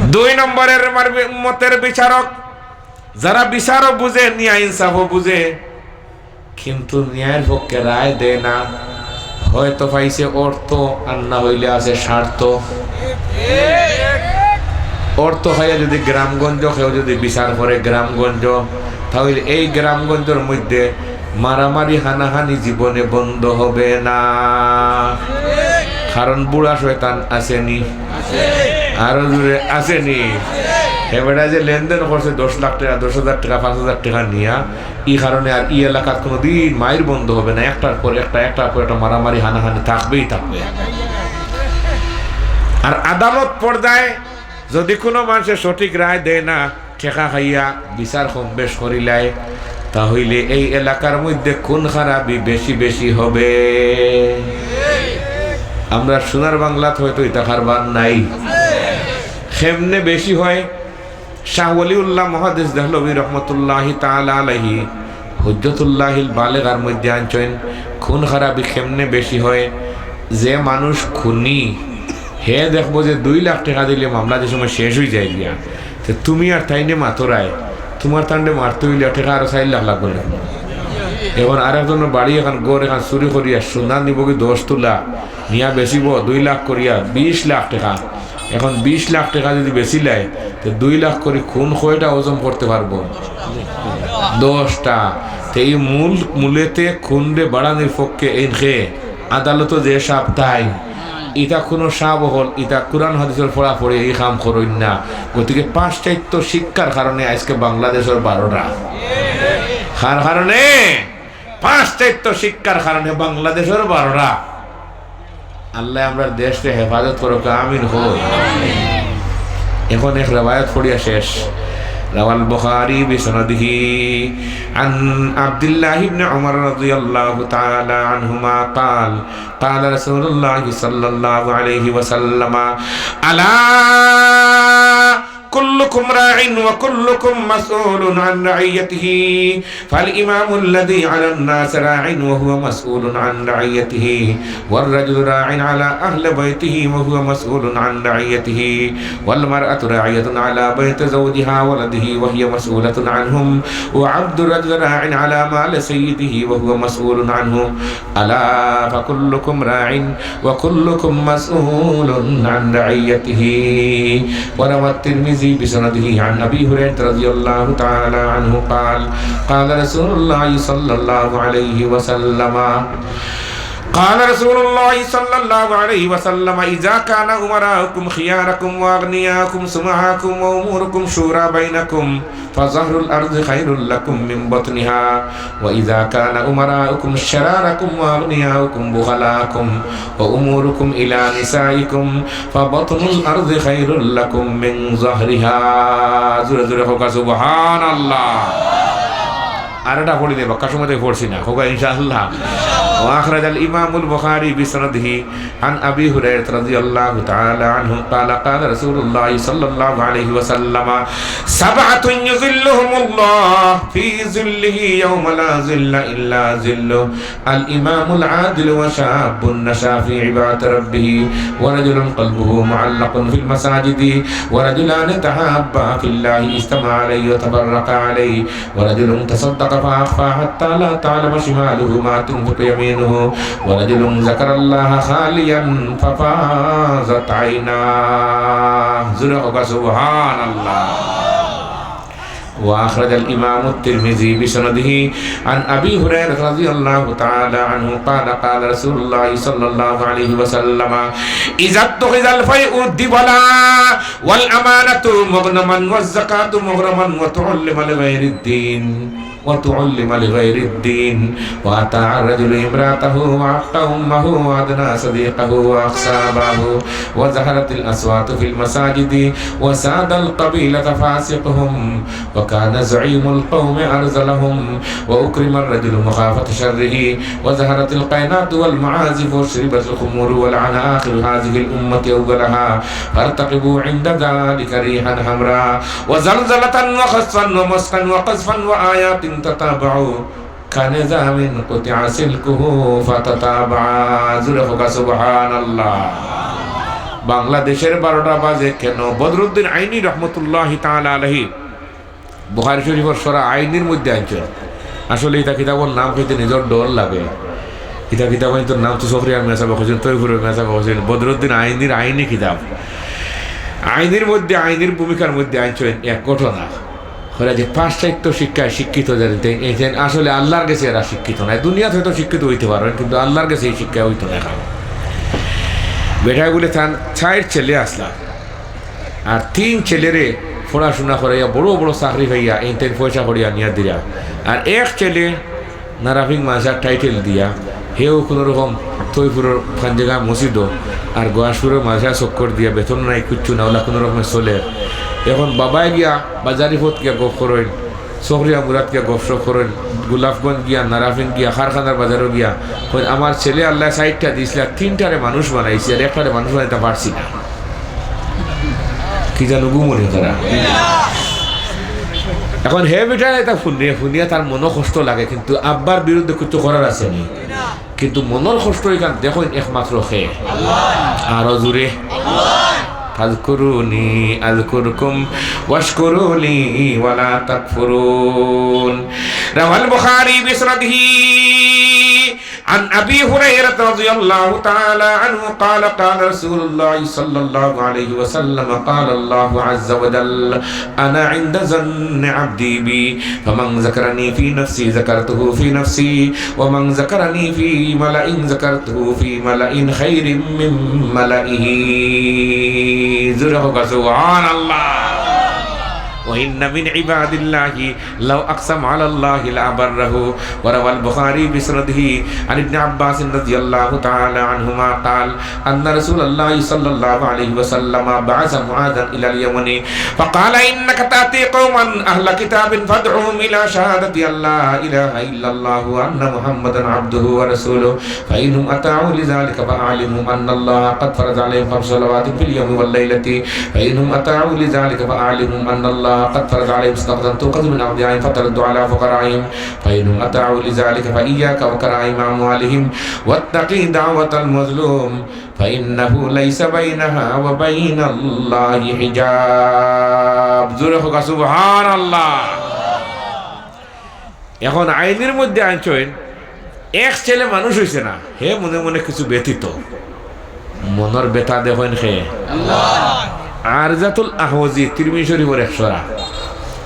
দুই নম্বরের মারবি-, মতের বিচারক, যারা বিচারও বুঝে, ন্যায় ইনসাফও বুঝে, কিন্তু ন্যায়ের পক্ষে রায় দেয় না। হয়তো পাইছে অর্থ, আর না হইলে আছে স্বার্থ। অর্থ খাইয়া যদি গ্রামগঞ্জ কেউ যদি বিচার করে গ্রামগঞ্জ, তাহলে এই গ্রামগঞ্জর মধ্যে মারামারি হানাহানি জীবনে বন্ধ হবে না। কারণ বুড়া শয়তান আছে নি, আরো জোরে আছে নি। হে বেটা যে লেনদেন করছে দশ লাখ টেকা, দশ হাজার টেকা, পাঁচ হাজার টেকা নিয়া, ই কারণে আর ই এলাকাত কোনোদিন মাইর বন্ধ হবে না, একটার পর একটা, একটার পর একটা মারামারি হানাহানি থাকবেই থাকবে। আর আদালত পর্যায়ে যদি কোনো মানুষে সঠিক রায় দেয় না, টেকা খাইয়া বিচার কম বেশ করিলায়, তা হইলে এই এলাকার মধ্যে খুন খারাপি বেশি বেশি হবে। আমরা সোনার বাংলাত হয়তো ইতা কারবার নাই। কেমনে বেশি হয়? শাহ ওয়ালিউল্লাহ মুহাদ্দিস দেহলভী রহমতুল্লাহি তাআলা আলাইহি হুজ্জতুল্লাহিল বালেগার মধ্যে আনছইন, খুন খারাপি কেমনে বেশি হয়? যে মানুষ খুনি, হে দেখবো যে দুই লাখ টেকা দিলে মামলা যে সময় শেষ হয়ে যায় গিয়া, তে তুমি আর তাইনে মাতরায়, তোমার তানরে মারতে হইলে টেকা আরো চাইর লাখ লাগবো না? এখন আরেকজনর বাড়ি এখান, ঘর এখান চুরি করিয়া সোনা নিবো কি দশ তুলা, নিয়া বেচিবো দুই লাখ করিয়া, বিশ লাখ টেকা। এখন বিশ লাখ টেকা যদি বেচিলায়, তে দুই লাখ করি খুন কয়টা হজম করতে পারবো? দশটা। তে এই মূল, মূলেতে খুনরে বাড়ানির পক্ষে এনকে আদালতো যে সাব তাই, ইতা কোনো সাব হল, ইতা কোরআন হাদিসর পড়া পড়ে এই কাম করইন না। গতিকে পাশ্চাত্য শিক্ষার কারণে আজকে বাংলাদেশর বারোটা। কার কারণে? পাশ্চাত্য শিক্ষার কারণে বাংলাদেশর বারোটা। আল্লাহ আমরার দেশরে হেফাজত করুক, আমিন কউক। এখন এক রেওয়ায়ত পড়িয়া শেষ। روى البخاري بسنده عن عبد الله بن عمر رضي الله تعالى عنهما قال، قال رسول الله صلى الله عليه وسلم، ألا كلكم راع وكلكم مسؤول عن رعيته، فالإمام الذي على الناس راع وهو مسؤول عن رعيته، والرجل راع على أهل بيته وهو مسؤول عن رعيته، والمرأة راعية على بيت زوجها ولده وهي مسؤولة عنهم، وعبد الرجل راع على مال سيده وهو مسؤول عنه، ألا فكلكم راع وكلكم مسؤول عن رعيته. وروى الترمذي بسنده عن أبي هريرة رضي الله تعالى عنه قال، قال رسول الله صلى الله عليه وسلم، قال رسول الله صلى الله عليه وسلم، إذا كان أمراؤكم خياركم وأغنياؤكم سمعاؤكم وأموركم شورى بينكم، فظهر الأرض خير لكم من بطنها، وإذا كان أمراؤكم شراركم وأغنياؤكم بخلاؤكم وأموركم إلى نسائكم، فبطن الأرض خير لكم من ظهرها. জোরে জোরে কউক্কা সুবহানাল্লাহ। আর এটা পড়ি দে, বাক্কা সময় তাই পড়ছি না, কউক্কা ইনশাআল্লাহ। وأخرج الإمام البخاري بسنده عن أبي هريرة رضي الله تعالى عنه قال: قال رسول الله صلى الله عليه وسلم: سبعة يظلهم الله في ظله يوم لا ظل إلا ظله: الإمام العادل وشاب نشأ في عبادة ربه ورجل قلبه معلق في المساجد ورجلان تحابا في الله اجتمعا عليه وتفرقا عليه ورجل تصدق فأخفى حتى لا تعلم شماله ما تنفق يمينه ورجل ذكر الله خاليا ففاضت عيناه. জোরে কউক্কা, সুবহানাল্লাহ। وأخرج الإمام الترمذي بسنده عن أبي هريرة رضي الله تعالى عنه قال: قال رسول الله صلى الله عليه وسلم: إذا اتخذ الفيء دبلا والأمانة مغنما والزكاة مغرما وتعلم لغير الدين وتعلم لغير الدين وأطاع الرجل امرأته وعق أمه وأدنى صديقه وأقصى أباه وظهرت الأصوات في المساجد وساد القبيلة فاسقهم وكان زعيم القوم أرذلهم وأكرم الرجل مخافة شره وظهرت القينات والمعازف وشربت الخمور ولعن آخر هذه الأمة أولها فارتقبوا عند ذلك ريحا حمراء وزلزلة وخسفا ومسخا وقذفا وآيات تتابع كنظام قطع سلكه فتتابع। জোরে কউক্কা, সুবহানাল্লাহ। বাংলাদেশের বারোটা বাজে কেন? বদরুদ্দিন আইনি রহমতুল্লাহি তাআলা আলাইহি বুখারী শরীফর শরা আইনির মধ্যে আনছইন। আসলে ইতা কিতাবর নাম কইতে নিজর ডর লাগে। ইতা কিতাবর নাম তো শখরিয়ার মেসাবে কইছইন, তৈফুরের মেসাবে কইছইন, বদরুদ্দিন আইনির আইনি কিতাব। আইনির মধ্যে, আইনির ভূমিকার মধ্যে আনছইন এক ঘটনা। কইরা যে পাশ্চাত্য শিক্ষায় শিক্ষিত জাতিতে, এই যে আসলে আল্লাহর গেছে এরা শিক্ষিত নায়। দুনিয়াত হয়তো শিক্ষিত অইতে পারইন, কিন্তু আল্লাহর গেছে এই শিক্ষা অইতো নায়। বেটায় বুলে তান চাইর ছেলে আছলা, আর তিন ছেলেরে পড়াশুনা করাইয়া বড় বড় চাকরি পাইয়া এইন তাইন পয়সা করি আনিয়া দিরা, আর এক ছেলে নারাফিং মাদ্রাসার টাইটেল দিয়া, হেও কুনু রকম তৈফুরর পাঞ্জেগাঁও মসজিদো আর গোয়াসপুরর মাদ্রাসা চক্কর দিয়া বেতন নাই, কিচ্ছু না, অলা কুনু রকমে চলের। এখন বাবায় গিয়া বাজারি পথ গিয়া গফ করইন, শখরিয়া মুরাত গিয়া গফ সফ করইন, গোলাপগঞ্জ গিয়া, নারাফিং গিয়া, কারখানার বাজারো গিয়া কইন, "আমার ছেলে আল্লায় চাইরটা দিছলা, তিনটারে মানুষ বানাইছি, আর একটারে মানুষ বানাইতা পারছি না।" কি জানো গুমরে তারা। এখন হে বেটায় ইতা হুনে, হুনিয়া তার মনো কষ্ট লাগে, কিন্তু আব্বার বিরুদ্ধে কিচ্ছু করার আছে নি। কিন্তু মনর কষ্ট ইখান দেখইন একমাত্র কে। আরো জোরে। فاذكروني أذكركم واشكروا لي ولا تكفرون. رواه البخاري بسنده عن أبي هريرة رضي الله تعالى عنه قال: قال رسول الله صلى الله عليه وسلم: قال الله عز وجل: أنا عند ظن عبدي بي، فمن ذكرني في نفسه ذكرته في نفسي، ومن ذكرني في ملأ ذكرته في ملأ خير من ملئه. জোরে কউক্কা, সুবহানাল্লাহ। وإن من عباد الله لو أقسم على الله لأبره. وروى البخاري بسنده عن ابن عباس رضي الله تعالى عنهما قال: أن رسول الله صلى الله عليه وسلم بعث معاذا إلى اليمن فقال: إنك تأتي قوما أهل كتاب فادعهم إلى شهادة أن لا إله إلا الله وأن محمدا عبده ورسوله، فإن هم أطاعوا لذلك فأعلمهم أن الله قد فرض عليهم خمس صلوات في اليوم والليلة، فإن هم أطاعوا لذلك فأعلمهم أن الله قد فرض عليهم صدقة تؤخذ من أغنيائهم فترد على فقرائهم، فإن هم أطاعوا لذلك فإياك وكرائم أموالهم واتق دعوة المظلوم فإنه ليس بينها وبين الله حجاب. জোরে কউক্কা, সুবহানাল্লাহ। এখন আইনির মধ্যে আনছইন, এক ছেলে মানুষ অইছে না, হে মনে মনে কিছু ব্যথিত। মনর ব্যথা দেখইন কে? আরজাতুল আহওয়াজি, তিরমিজি শরীফর এক শরা।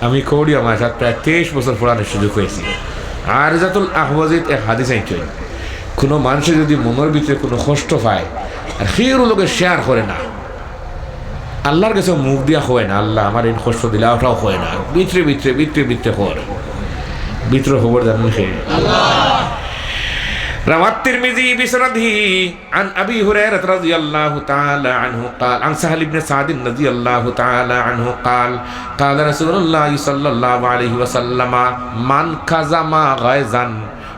আমি কওড়িয়া মাদ্রাসাত প্রায় তেইশ বছর পড়ানির সুযোগ পাইছি। আরজাতুল আহওয়াজিত এক হাদিস আনছইন, কুনু মানষে যুদি মনর ভিতরে কুনু কষ্ট পায় আর কেউর লগে share করে না, আল্লার গেছে মুখ দিয়া কয় না, "আল্লা, আমারে ইন কষ্ট দিলা", অটাও কয় না, ভিতরে ভিতরে, ভিতরে ভিতরে কর। ভিতরে খবর জানইন কে? رواه الترمذي بسنده عن أبي هريرة رضي الله تعالى عنه قال: عن سهل بن سعد رضي الله تعالى عنه قال: قال رسول الله صلى الله عليه وسلم: من كظم غيظا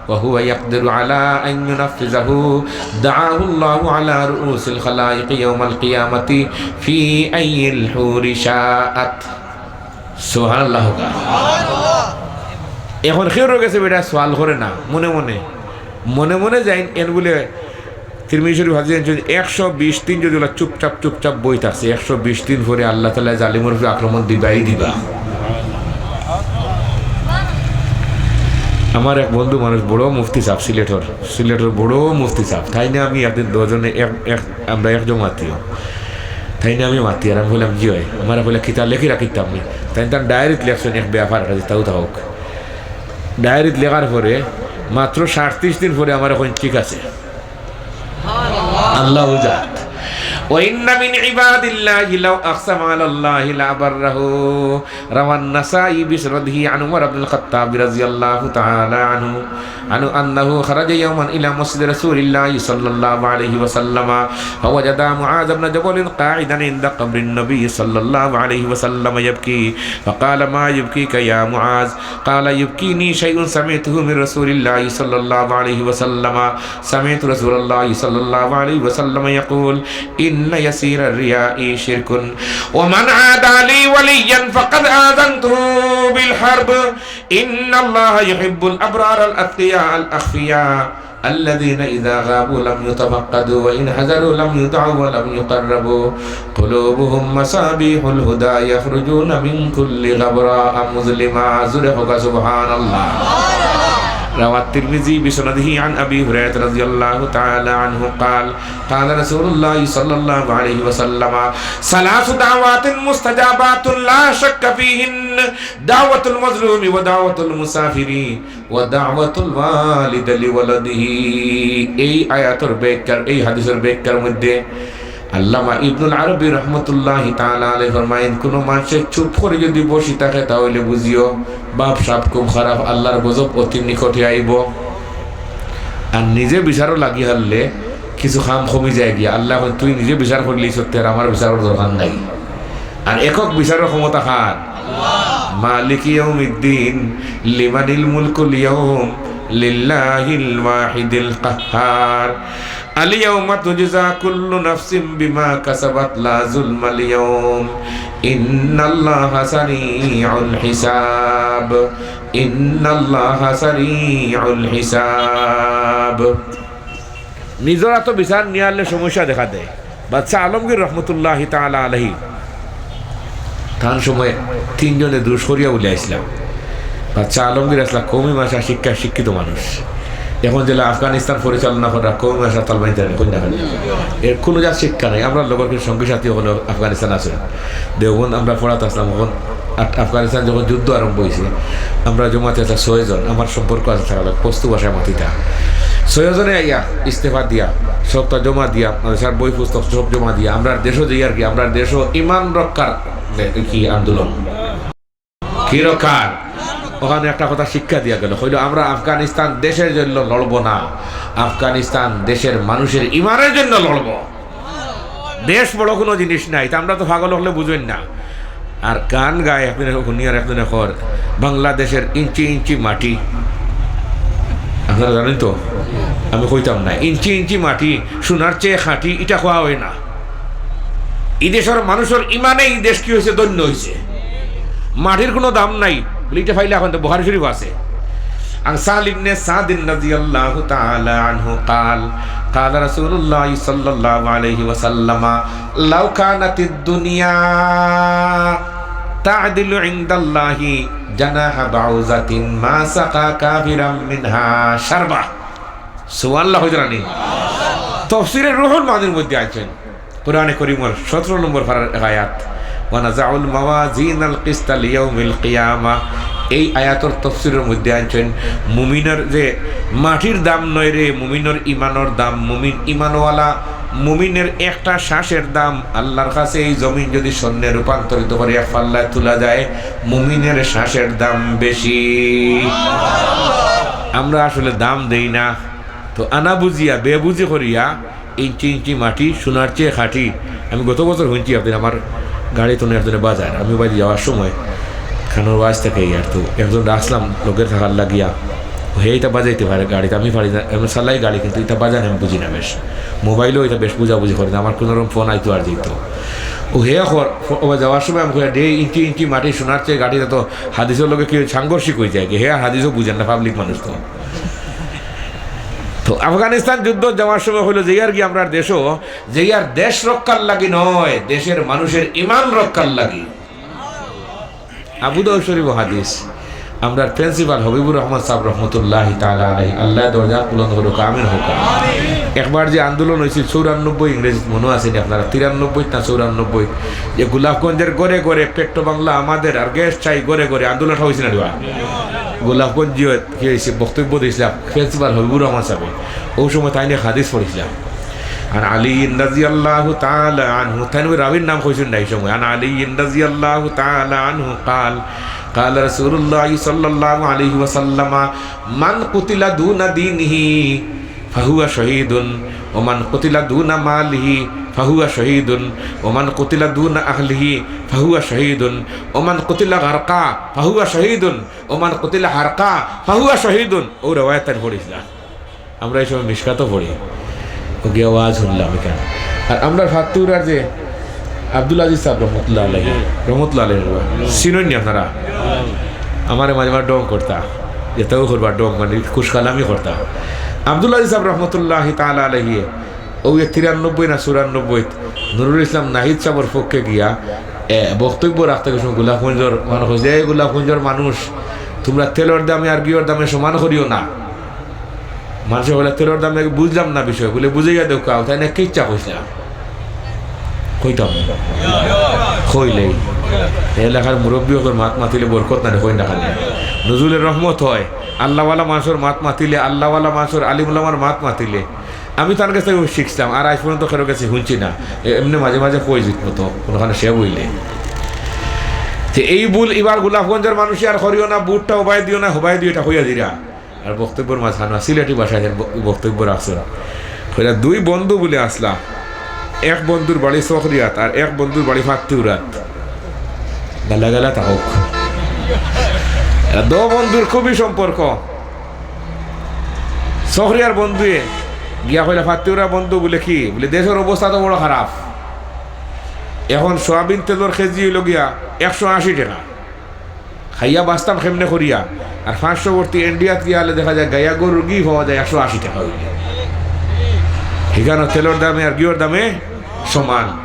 وهو يقدر على أن ينفذه دعاه الله على رؤوس الخلائق يوم القيامة في أي الحور شاءت. সুবহানাল্লাহ। এখন কেউর গেছে বেটা সওয়াল করে না, মনে মনে, মনে মনে যাইন, এন বলে তিরমিজি শরীফ হাদিস আনছইন, একশো বিশ দিন যদি ওলা চুপচাপ, চুপচাপ বই থাকছে, একশো বিশ দিন পরে আল্লাহ তাআলা জালিমর উপরে আক্রমণ দিবাই দিবা। আমার এক বন্ধু মানুষ, বড় মুফতি সাহেব সিলেটর, সিলেটর বড় মুফতি সাহেব, তাইন আমি একদিন দুইজনে এক, এক, আমরা এক জমাতিও, তাইন আমি মাতি, আর আমি কইলাম, "জি অয়।" আমারে কইলা, "কিতা লেখি রাখিতাম নি?" তাইন তান ডায়েরিত লেখছইন এক ব্যাপার আছে, তাও তা হোক। ডায়েরিত লেখার পরে মাত্র সাতত্রিশ দিন পরে আমারে কইন, "ঠিক আছে।" আল্লাহ জাত। وإن من عباد الله لو أقسم على الله لأبره. روى النسائي بسنده عن عمر بن الخطاب رضي الله تعالى عنه، عنه أنه خرج يوما إلى مسجد رسول الله صلى الله عليه وسلم فوجد معاذ بن جبل قاعدا عند قبر النبي صلى الله عليه وسلم يبكي، فقال: "ما يبكيك يا معاذ؟" قال: "يبكيني شيء سمعته من رسول الله صلى الله عليه وسلم، سمعت رسول الله صلى الله عليه وسلم يقول: إن يسير الرياء شرك، ومن عادى لي وليا فقد آذنته بالحرب، إن الله يحب الأبرار الأتقياء الأخفياء، الذين إذا غابوا لم يتفقدوا، وإن حضروا لم يدعوا ولم يقربوا، قلوبهم مصابيح الهدى، يخرجون من كل غبراء مظلما।" জোরে কউক্কা, সুবহানাল্লাহ। روى الترمذي بسنده عن أبي هريرة رضي الله تعالى عنه قال: قال رسول الله صلى الله عليه وسلم: ثلاث دعوات مستجابات لا شك فيهن، دعوة المظلوم ودعوة المسافر ودعوة الوالد لولده। এই আয়াতর ব্যাখ্যার, এই হাদিসর ব্যাখ্যার মধ্যে আল্লামা ইবনুল আরবি রহমতুল্লাহি তাআলা আলাইহি ফরমাইন, কোনো মানুষে চুপ করে যদি বসি থাকে, তাহলে বুঝিও বাপ সাপ খুব খারাপ, আল্লাহর গজব অতি নিকটে আইব। আর নিজে বিচারও লাগি হারলে কিছু কাম কমি যায় গিয়া। আল্লাহ কইন, "তুই নিজে বিচার করলি সত্যি, আর আমার বিচারর দরকার নাই।" আর একক বিচারর ক্ষমতা কার? মালিকি ইয়াউমিদ্দিন, লিমানিল মুলকুল ইয়াউম, লিল্লাহিল ওয়াহিদিল কাহহার। اليوم تجزى كل نفس بما كسبت لا ظلم اليوم إن الله سريع الحساب إن الله سريع الحساب। নিজর আতো বিচার নিয়ারলে সমস্যা দেখা দেয়। বাদশাহ আলমগীর রহমতুল্লাহি তাআলা আলাইহি, তান সময় তিনজনে দুষ করিয়া বলে আইসলাম। বাদশাহ আলমগীর আসলা কওমি ভাষা শিক্ষা শিক্ষিত মানুষ। এখন যেলা আফগানিস্তান পরিচালনা করা কওমি ভাষা তালবাইন তারা কই না কেন? এর কোনো জাত শিক্ষা নাই। আমরা লগর কিছু সঙ্গী সাথী হলো আফগানিস্তান আছে। দেওবন্দ আমরা পড়াত আসলাম, এখন আফ-, আফগানিস্তান যখন যুদ্ধ আরম্ভ হয়েছে, আমরা জমাতে আছে ছয়জন, আমার সম্পর্ক আছে তারা, পস্তু ভাষায় মাতিতা। ছয়জনে আইয়া ইস্তেফা দিয়া, সবটা জমা দিয়া, মাদ্রাসার বই পুস্তক সব জমা দিয়া, আমরা দেশও যাই আর কি, আমরা দেশও ইমান রক্ষার দে-, কি আন্দোলন। কি রক্ষার? ওখানে একটা কথা শিক্ষা দিয়া গেল, কইল, "আমরা আফগানিস্তান দেশের জন্য লড়বো না, আফগানিস্তান দেশের মানুষের ইমানের জন্য লড়বো।" দেশ বড় কোনো জিনিস নাই, তা আমরা তো পাগল হলে বুঝবেন না। আর গান গায় একজনে হুনি আর একজনে কর, "বাংলাদেশের ইঞ্চি ইঞ্চি মাটি।" আপনারা জানেন তো, আমি কইতাম না, "ইঞ্চি ইঞ্চি মাটি, সোনার চেয়ে খাঁটি", এটা কওয়া হয় না। এই দেশের মানুষের ইমানে এই দেশ কি হয়েছে? ধন্য হয়েছে। মাটির কোনো দাম নাই বলে এটা পাইলে এখন তো বুখারী শরীফ আছে। عن سهل بن سعد رضي الله تعالى عنه قال: قال رسول الله صلى الله عليه وسلم: لو كانت الدنيا تعدل عند الله جناح بعوضة ما سقى كافرا منها شربة। সুবহানাল্লাহ, হইতো না নি? তফসিরে রুহুল মানির মধ্যে আনছেন, কোরআনে করিমর সতেরো নম্বর পারার এক আয়াত, "ونضع الموازين القسط ليوم القيامة।" এই আয়াতর তফসিরের মধ্যে আনছেন, মুমিনের যে মাটির দাম নয় রে, মুমিনের ইমানর দাম, মুমিন ইমানওয়ালা মুমিনের একটা শ্বাসের দাম আল্লাহর কাছে এই জমিন যদি স্বর্ণে রূপান্তরিত করে এক পাল্লায় তোলা যায়, মুমিনের শ্বাসের দাম বেশি। আমরা আসলে দাম দেই না, তো আনা বুঝিয়া, বেবুঝি করিয়া ইঞ্চি ইঞ্চি মাটি, সোনার চেয়ে খাঁটি। আমি গত বছর শুনছি একদিন আমার গাড়ি তো একজনে বাজার, আমি বাড়ি যাওয়ার সময় খানোর ওয়াজ থেকে আর তো একজন রাখলাম লোকের থাকার লাগিয়া, হে ইতা বাজাইতে পারে গাড়িত, আমি পারি না, আমি চালাই গাড়ি, কিন্তু ইতা বাজান আমি বুঝি না বেশ। মোবাইলও ইতা বেশ বুঝাবুঝি করি না, আমার কোনো রকম ফোন আইতো আর যাইতো। ও হে অখন, ফো-, ও যাওয়ার সময় আমি কই, "দে ইঞ্চি ইঞ্চি মাটি সোনার চেয়ে গাড়িটা তো হাদিসর লগে কি সাংঘর্ষিক অই যায় কি?" হে আর হাদিসও বুঝেন না, পাবলিক মানুষ তো। তো আফগানিস্তান যুদ্ধ যাওয়ার সময় কইলো, "যাইয়ার গি আমরার দেশও, যাইয়ার দেশ রক্ষার লাগি নয়, দেশের মানুষের ইমান রক্ষার লাগি।" আবু দাউদ শরীফ হাদিস। আমরার প্রিন্সিপাল হবিবুর রহমান সাহেব রহমতুল্লাহি তাআলা আলাইহি, আল্লায় দরজা বুলন্দ করুক, আমিন হোক। একবার যে আন্দোলন অইছিল চৌরানব্বই, ইংরেজিত মনো আছে নি আপনারা, তিরানব্বই না চৌরানব্বই, যে গোলাপগঞ্জের ঘরে ঘরে পেট্রো বাংলা আমাদের আর গ্যাস চাই ঘরে ঘরে আন্দোলনটা অইছে না রে বা? গোলাপগঞ্জ যে কি অইছে, বক্তব্য দিছিলাম প্রিন্সিপাল হবিবুর রহমান সাহেব, ওই সময় তাইন এক হাদিস পড়ছিলাম। عن علي رضي الله تعالى عنه, তাইন ওই রাবির নাম কইছইন না এই সময়। عن علي رضي الله تعالى عنه قال قال رسول الله صلى الله عليه وسلم من قتل دون دينه فهو شهيد ومن قتل دون ماله فهو شهيد ومن قتل دون أهله فهو شهيد ومن قتل غرقا فهو شهيد ومن قتل حرقا فهو شهيد। ও রেওয়ায়াত তাইন পড়ছিলা। আমরা এই সময় মিশকাতও পড়ি। ও গিয়া ওয়াজ শুনলাম এখানে। আর আমরার ফাত্তুরার যে আব্দুল আজিজ সাহেব রহমতুল্লাহ আলাইহি, রহমতুল্লাহ আলাইহি, চিনইন নি আপনারা? আমারে মাঝে মাঝে ঢং করতা, যেতাও করবা ঢং, মানে খুশকালামি করতা। আব্দুল আজিজ সাহেব রহমতুল্লাহ তাআলা আলাইহি, ওই তিরানব্বই না চুরানব্বই, নুরুল ইসলাম নাহিদ সাহেবর পক্ষে গিয়া, এ, বক্তব্য রাখতে গেছে গোলাপগঞ্জর, মানে কইছে, "এই গোলাপগঞ্জর মানুষ, তোমরা তেলর দামে আর ঘিওর দামে সমান করিও না।" মানষে কইলা, "তেলর দামে বুঝলাম না বিষয়।" বুলে, "বুঝাইয়া দেও কাও।" তাইন কিচ্ছা কইছলা। কইতাম। কইলেই। এলাকার মুরব্বি অকলর মাত মাতিলে বরকত না, কইন না খালি। নজরুলের রহমত হয়, আল্লাহওয়ালা মানষর মাত মাতিলে, আল্লাহওয়ালা মানষর আলিম উলামার মাত মাতিলে। আমি তান গেছে শিখছিলাম, আর আইজ পর্যন্ত কারো গেছে শুনছি না। এ-, এমনে মাঝে মাঝে কই যিত মতো, কোনোখানে সে বইলে। তে এই ভুল ইবার গোলাপগঞ্জর মানষে আর করিও না, বুটটা ওবায় দিও না, হবায় দিও, ইটা কইয়া দিরা। আর বক্তব্যর মাঝখানো সিলেটি ভাষায় যেন ব-, বক্তব্য রাখছে। কইরা দুই বন্ধু বুলে আছলা, এক বন্ধুর বাড়ি চকরিয়াত আর এক বন্ধুর বাড়ি ফাত্তিউরাত। গালা গালা তা হোক। এরা দো বন্ধুর খুবই সম্পর্ক। চকরিয়ার বন্ধুয়ে গিয়া কইলা, "ফাত্তিউরা বন্ধু বুলে কি?" বুলে, "দেশর অবস্থা তো বড় খারাপ। এখন সয়াবিন তেলর কেজি অইলো গিয়া একশো আশি টেকা।" খাইয়া বাঁচতাম কেমনে করিয়া? আর পাঁচশো বর্তী ইন্ডিয়াত গিয়া হালে দেখা যায় গাইয়া গরুর ঘি পাওয়া যায় একশো আশি টেকা অইলে। হিখানো তেলর দামে আর ঘিওর দামে সমান।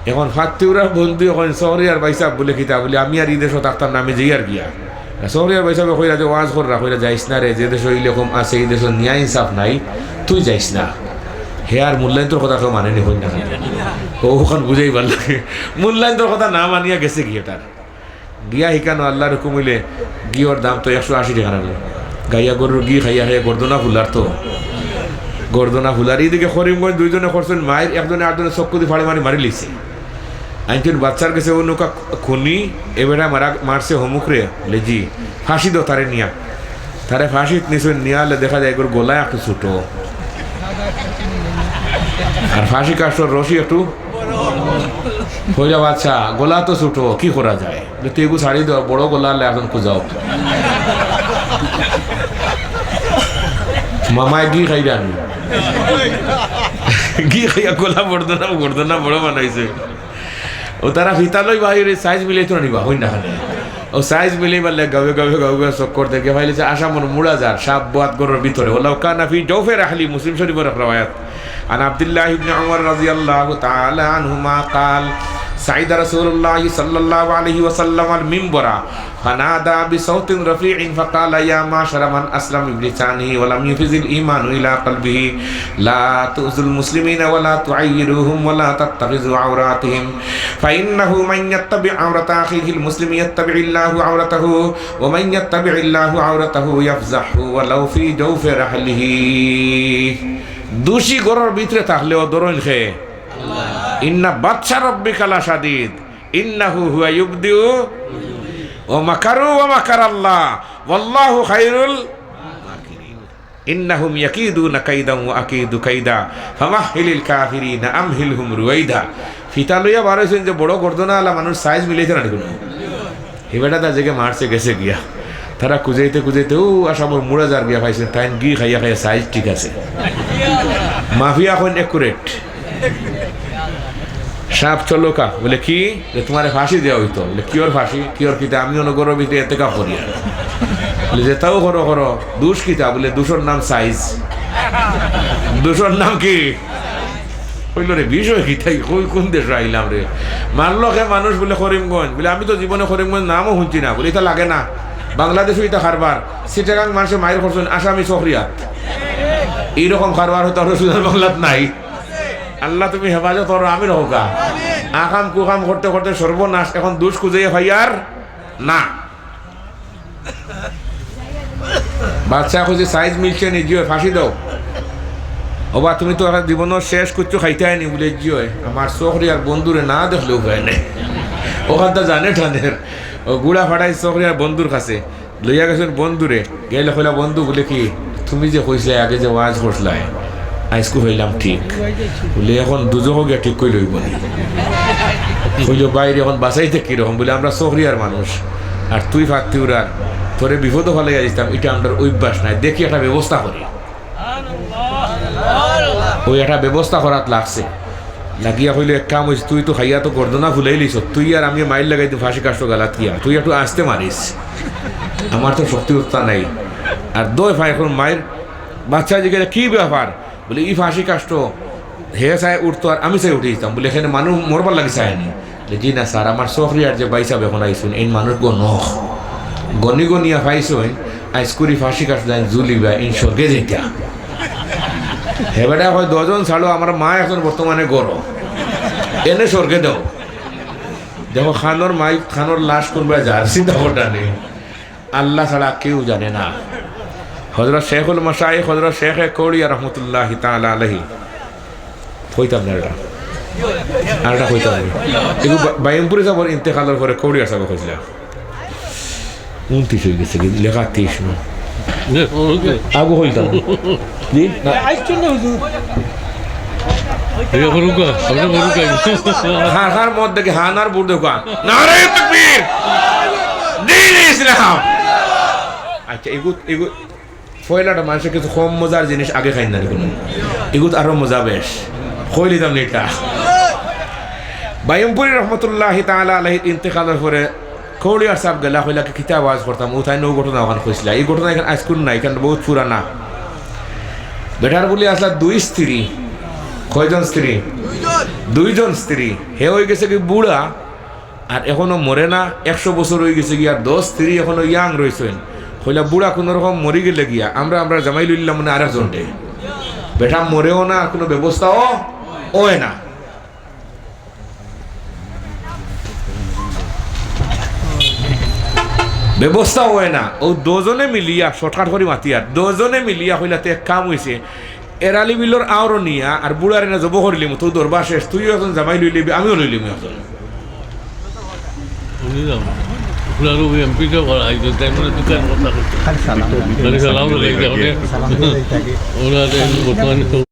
এখন ফাত্তিউরার বন্ধু এখন চকরিয়ার ভাইসাব বুলে কিতা বুলে, "আমি আর ই দেশো থাকতাম না, আমি যাইয়ার গিয়া।" আর চকরিয়ার ভাইসাবে কইরা যে ওয়াজ কররা, কইরা, "যাইস না রে, যে দেশো ইরকম আছে, ই দেশো ন্যায় ইনসাফ নাই, তুই যাইস না।" হে আর মূল্যায়ন্তর কথা কেউ মানে নি, কইন না। ও ওখান বুঝাইবার লাগে, মূল্যায়ন্তর কথা না মানিয়া গেছে গিয়া তার। গিয়া হিখানো আল্লাহর হুকুম অইলে ঘিওর দাম তো একশো আশি টেকা নাগে। গাইয়া গরুর ঘি খাইয়া খাইয়া গর্দনা ফুলার তো। গর্দনা ফুলার। এইদিকে করিমগঞ্জ দুইজনে করছইন মাইর, একজনে আরজনে চক্কু দি ফাড়ি মারি মারি লিছে। আইনছইন বাচ্চার গেছে, "ও নৌকা খুনি, এ বেটা মারা, মারছে হমুকরে।" বুলে, "জি।" "ফাঁসি দেও তারে নিয়া।" তারে ফাঁসিত নিছইন, নিয়া হালে দেখা যায় এগুর গলা একটু ছোট। আর ফাঁসি কাঠর রশি একটু কইলা, "বাচ্চা, গলা তো ছোট, কি করা যায়?" বুলে, "তুই এগু ছাড়ি দেও, বড় গলা আলে এখন খুঁজাও।" মামায় ঘি খাইরা নি। ঘি খাইয়া গলা বর্দনা, বর্দনা বড় বানাইছে। ও তারা ফিতা লই বাইরে সাইজ মিলাইতো না নিবা, হইন না খানে। ও সাইজ মিলাইবার লাগে গাঁওয়ে গাঁওয়ে গাঁওয়ে গাঁওয়ে চক্কর দেখে ফাইলিছে আসামর মুড়াজার সাপ বোয়াত গরর ভিতরে। ওয়ালাউ কানা ফি জাওফি রাহলি, মুসলিম শরীফর এক রেওয়ায়াত। عن عبد الله بن عمر رضي الله تعالى عنهما قال: صعد رسول الله صلى الله عليه وسلم المنبر فنادى بصوت رفيع فقال: يا معشر من أسلم بلسانه ولم يفز الإيمان إلى قلبه، لا تؤذوا المسلمين ولا تعيروهم ولا تتخذوا عوراتهم، فإنه من يتبع عورة أخيه المسلم يتبع الله عورته، ومن يتبع الله عورته يفضحه ولو في جوف رحله। দুষী গরর ভিতরে থাকলেও ধরইন খে। ইন্না বাতশা রাব্বিকা লাশাদীদ। ইন্নাহু হুয়া ইউবদিউ ওয়া মাকারু ওয়া মাকারাল্লাহ। ওয়াল্লাহু খায়রুল মাকিরিন। ইন্নাহুম ইয়াকিদুনা কাইদান ওয়া আকিদু কাইদা। ফামাহহিলিল কাফিরিনা আমহিলহুম রুয়াইদা। ফিতা লইয়া বার অইছইন যে বড় গর্দনা আলা মানুষ সাইজ মিলাইতে না কোনো। হি বেটা তা জেগে মারছে গেছে গিয়া। তারা খুজাইতে খুজাইতে ও আসামর মুড়া যার গিয়া পাইছইন, তাইন ঘি খাইয়া খাইয়া সাইজ ঠিক আছে। Mafia coin accurate. সাব চলো কা? বলে, "কি?" বলে, "তুমারে ফাঁসি দেওয়া অইতো।" বলে, "কিওর ফাঁসি? কিওর কিতা? আমি অনো ঘরর ভিতরে এতেকাফ করিয়ার।" বলে, "যেতাও করো করো, দুষ কিতা?" বলে, "দুষর নাম সাইজ।" দুষর নাম কি? কইলো, "রে, বিষয় কিতা? কই, কুন দেশো আইলাম রে?" মারলো কে মানুষ? বলে, "করিমগঞ্জ।" বলে, "আমি তো জীবনে করিমগঞ্জ নামও হুনছি না।" বলে, "ইতা লাগে না, বাংলাদেশো ইতা কারবার। চিটাগাং মানষে মাইর করছইন, আসামি চকরিয়াত। ইরকম কারবার হয়তো আরো সুদান বাংলাত নাই।" আল্লাহ, তুমি হেফাজত করো, আমিন কউক্কা। আকাম কুকাম করতে করতে সর্বনাশ, এখন দুষ খুজাইয়া পাইয়ার না। বাদশায় কইছে, "সাইজ মিলছে নি?" "জি অয়।" "ফাঁসি দেও।" "ওবা, তুমি তো এখন জীবনর শেষ কিচ্ছু খাইতায় নি?" বলে, "জি অয়।" আমার চকরিয়ার বন্ধুরে না দেখলে উপায় নাই। অখানতা জানে টানের। ও গুড়া ফাটাই চকরিয়ার বন্ধুর কাছে। লইয়া গেছইন বন্ধুরে। গেলে কইলা, "বন্ধু," বলে, "কি? তুমি যে কইছলায় আগে যে ওয়াজ করছলায়, আইজকু পাইলাম ঠিক।" বলে, "এখন দুজখো গিয়া ঠিক করি লইবো নি?" কইলো, "বাইরে এখন বাঁচাইতে কিরকম?" বলে, "আমরা চকরিয়ার মানুষ, আর তুই ফাত্তিউরার, তোরে বিপদো ফালাইয়া দিতাম, ইটা আমরার অভ্যাস নাই, দেখি একটা ব্যবস্থা করি।" ওই একটা ব্যবস্থা করাত লাগছে। লাগিয়া কইলো, "এক কাম অইছে, তুই তো খাইয়া তো গর্দনা ফুলাইলিছস, তুই আর আমি মাইর লাগাই দিমু ফাঁসি কাষ্ঠ গালাত গিয়া, তুই একটু আস্তে মারিস, আমার তো শক্তি উত্তা নাই।" আর দয় ফাঁই এখন মাইর। বাদশায় জিগাইলা, "কি ব্যাপার?" বলে, "ই ফাঁসি কাষ্ঠ হে চায় উঠতো আর আমি চাই উঠি দিতাম।" বলে, "এখানে মানুষ মরবার লাগি চায়নি।" বলে, "জি না স্যার, আমার চকরিয়ার যে ভাইসাব এখন আইছইন, এইন মানুষ গণক, গনি গনিয়া পাইছইন, আইজকুরি ফাঁসি কাষ্ঠ যাইন ঝুলিবা, এইন স্বর্গে যাইতা।" হে বেটায় কয়, "দশজন ছাড়ো, আমার মা এখন বর্তমানে ঘরো, এনে স্বর্গে দেও।" দেখো, খানোর মাই, খানোর লাশ কুনবায় যার, চিন্তা করতা নি। আল্লাহ ছাড়া কেউ জানে না। হযরত শেখুল মাশায়েখ, হযরত শেখে কৌড়িয়া রহমতুল্লাহি তাআলা আলাইহি, কইতাম না এটা, আর এটা কইতাম না। এগু বা-, বায়ুমপুরি সাবর ইন্তেকালর পরে কৌড়িয়া সাবে কইছিলা। ঊনত্রিশ অই গেছে, কি লেখা তেইশ নু। আবু কইতাম। জি? না। এটা করুকা, আপনি করুকা। হ্যাঁ, হ্যাঁ, মত দেখে, হ্যাঁ, নার বুট দেখুকা। নারায়ে তাকবীর। দ্বীন ইসলাম। আচ্ছা, এগু, এগু, পয়লাটা মানষে কিছু কম মজার জিনিস আগে খাইন না নি কুনু। এগুত আরো মজা বেশ। কইলিতাম নি এটা। বায়ুমপুরি রহমতুল্লাহি তাআলা আলাইহির ইন্তেকালর পরে কৌড়িয়ার সাব গেলা কইলা, "কি কিতা ওয়াজ করতাম, ও তাইন অউ ঘটনা অখান কইছিলা।" ই ঘটনা ইখান আইজকুর নায়, ইখান বউত পুরানা। বেটার বুলি আছলা দুই স্ত্রী। কয়জন স্ত্রী? দুইজন স্ত্রী। হে অই গেছে কি বুড়া, আর এখনো মরে না, একশো বছর অই গেছে গিয়া, আর দশ স্ত্রী এখনো young রইছইন। কইলা, "বুড়া কুনু রকম মরি গেলে গিয়া, আমরা, আমরা জামাই লইলাম মানে আরেকজনরে।" বেটা মরেও না, আর কুনু ব্যবস্থাও অয় না। ব্যবস্থাও অয় না। অউ দুইজনে মিলিয়া, shortcut করি মাতিয়ার, দুইজনে মিলিয়া কইলা, "তে এক কাম অইছে, এরালি বিলর আওরো নিয়া আর বুড়ারে না জবো করিলিমু, তো দরবার শেষ, তুইও একজন জামাই লইলিবি, আমিও লইলিমু একজন।" উনি যাও। ওনার ওই এমপি তো করা, এই যে তাই বলে দোকান বন্ধ করতে। খালি সালাম। খালি সালাম তো দেখতে হবে। সালাম দিয়ে যাই থাকে। ওনার এই বর্তমানে তো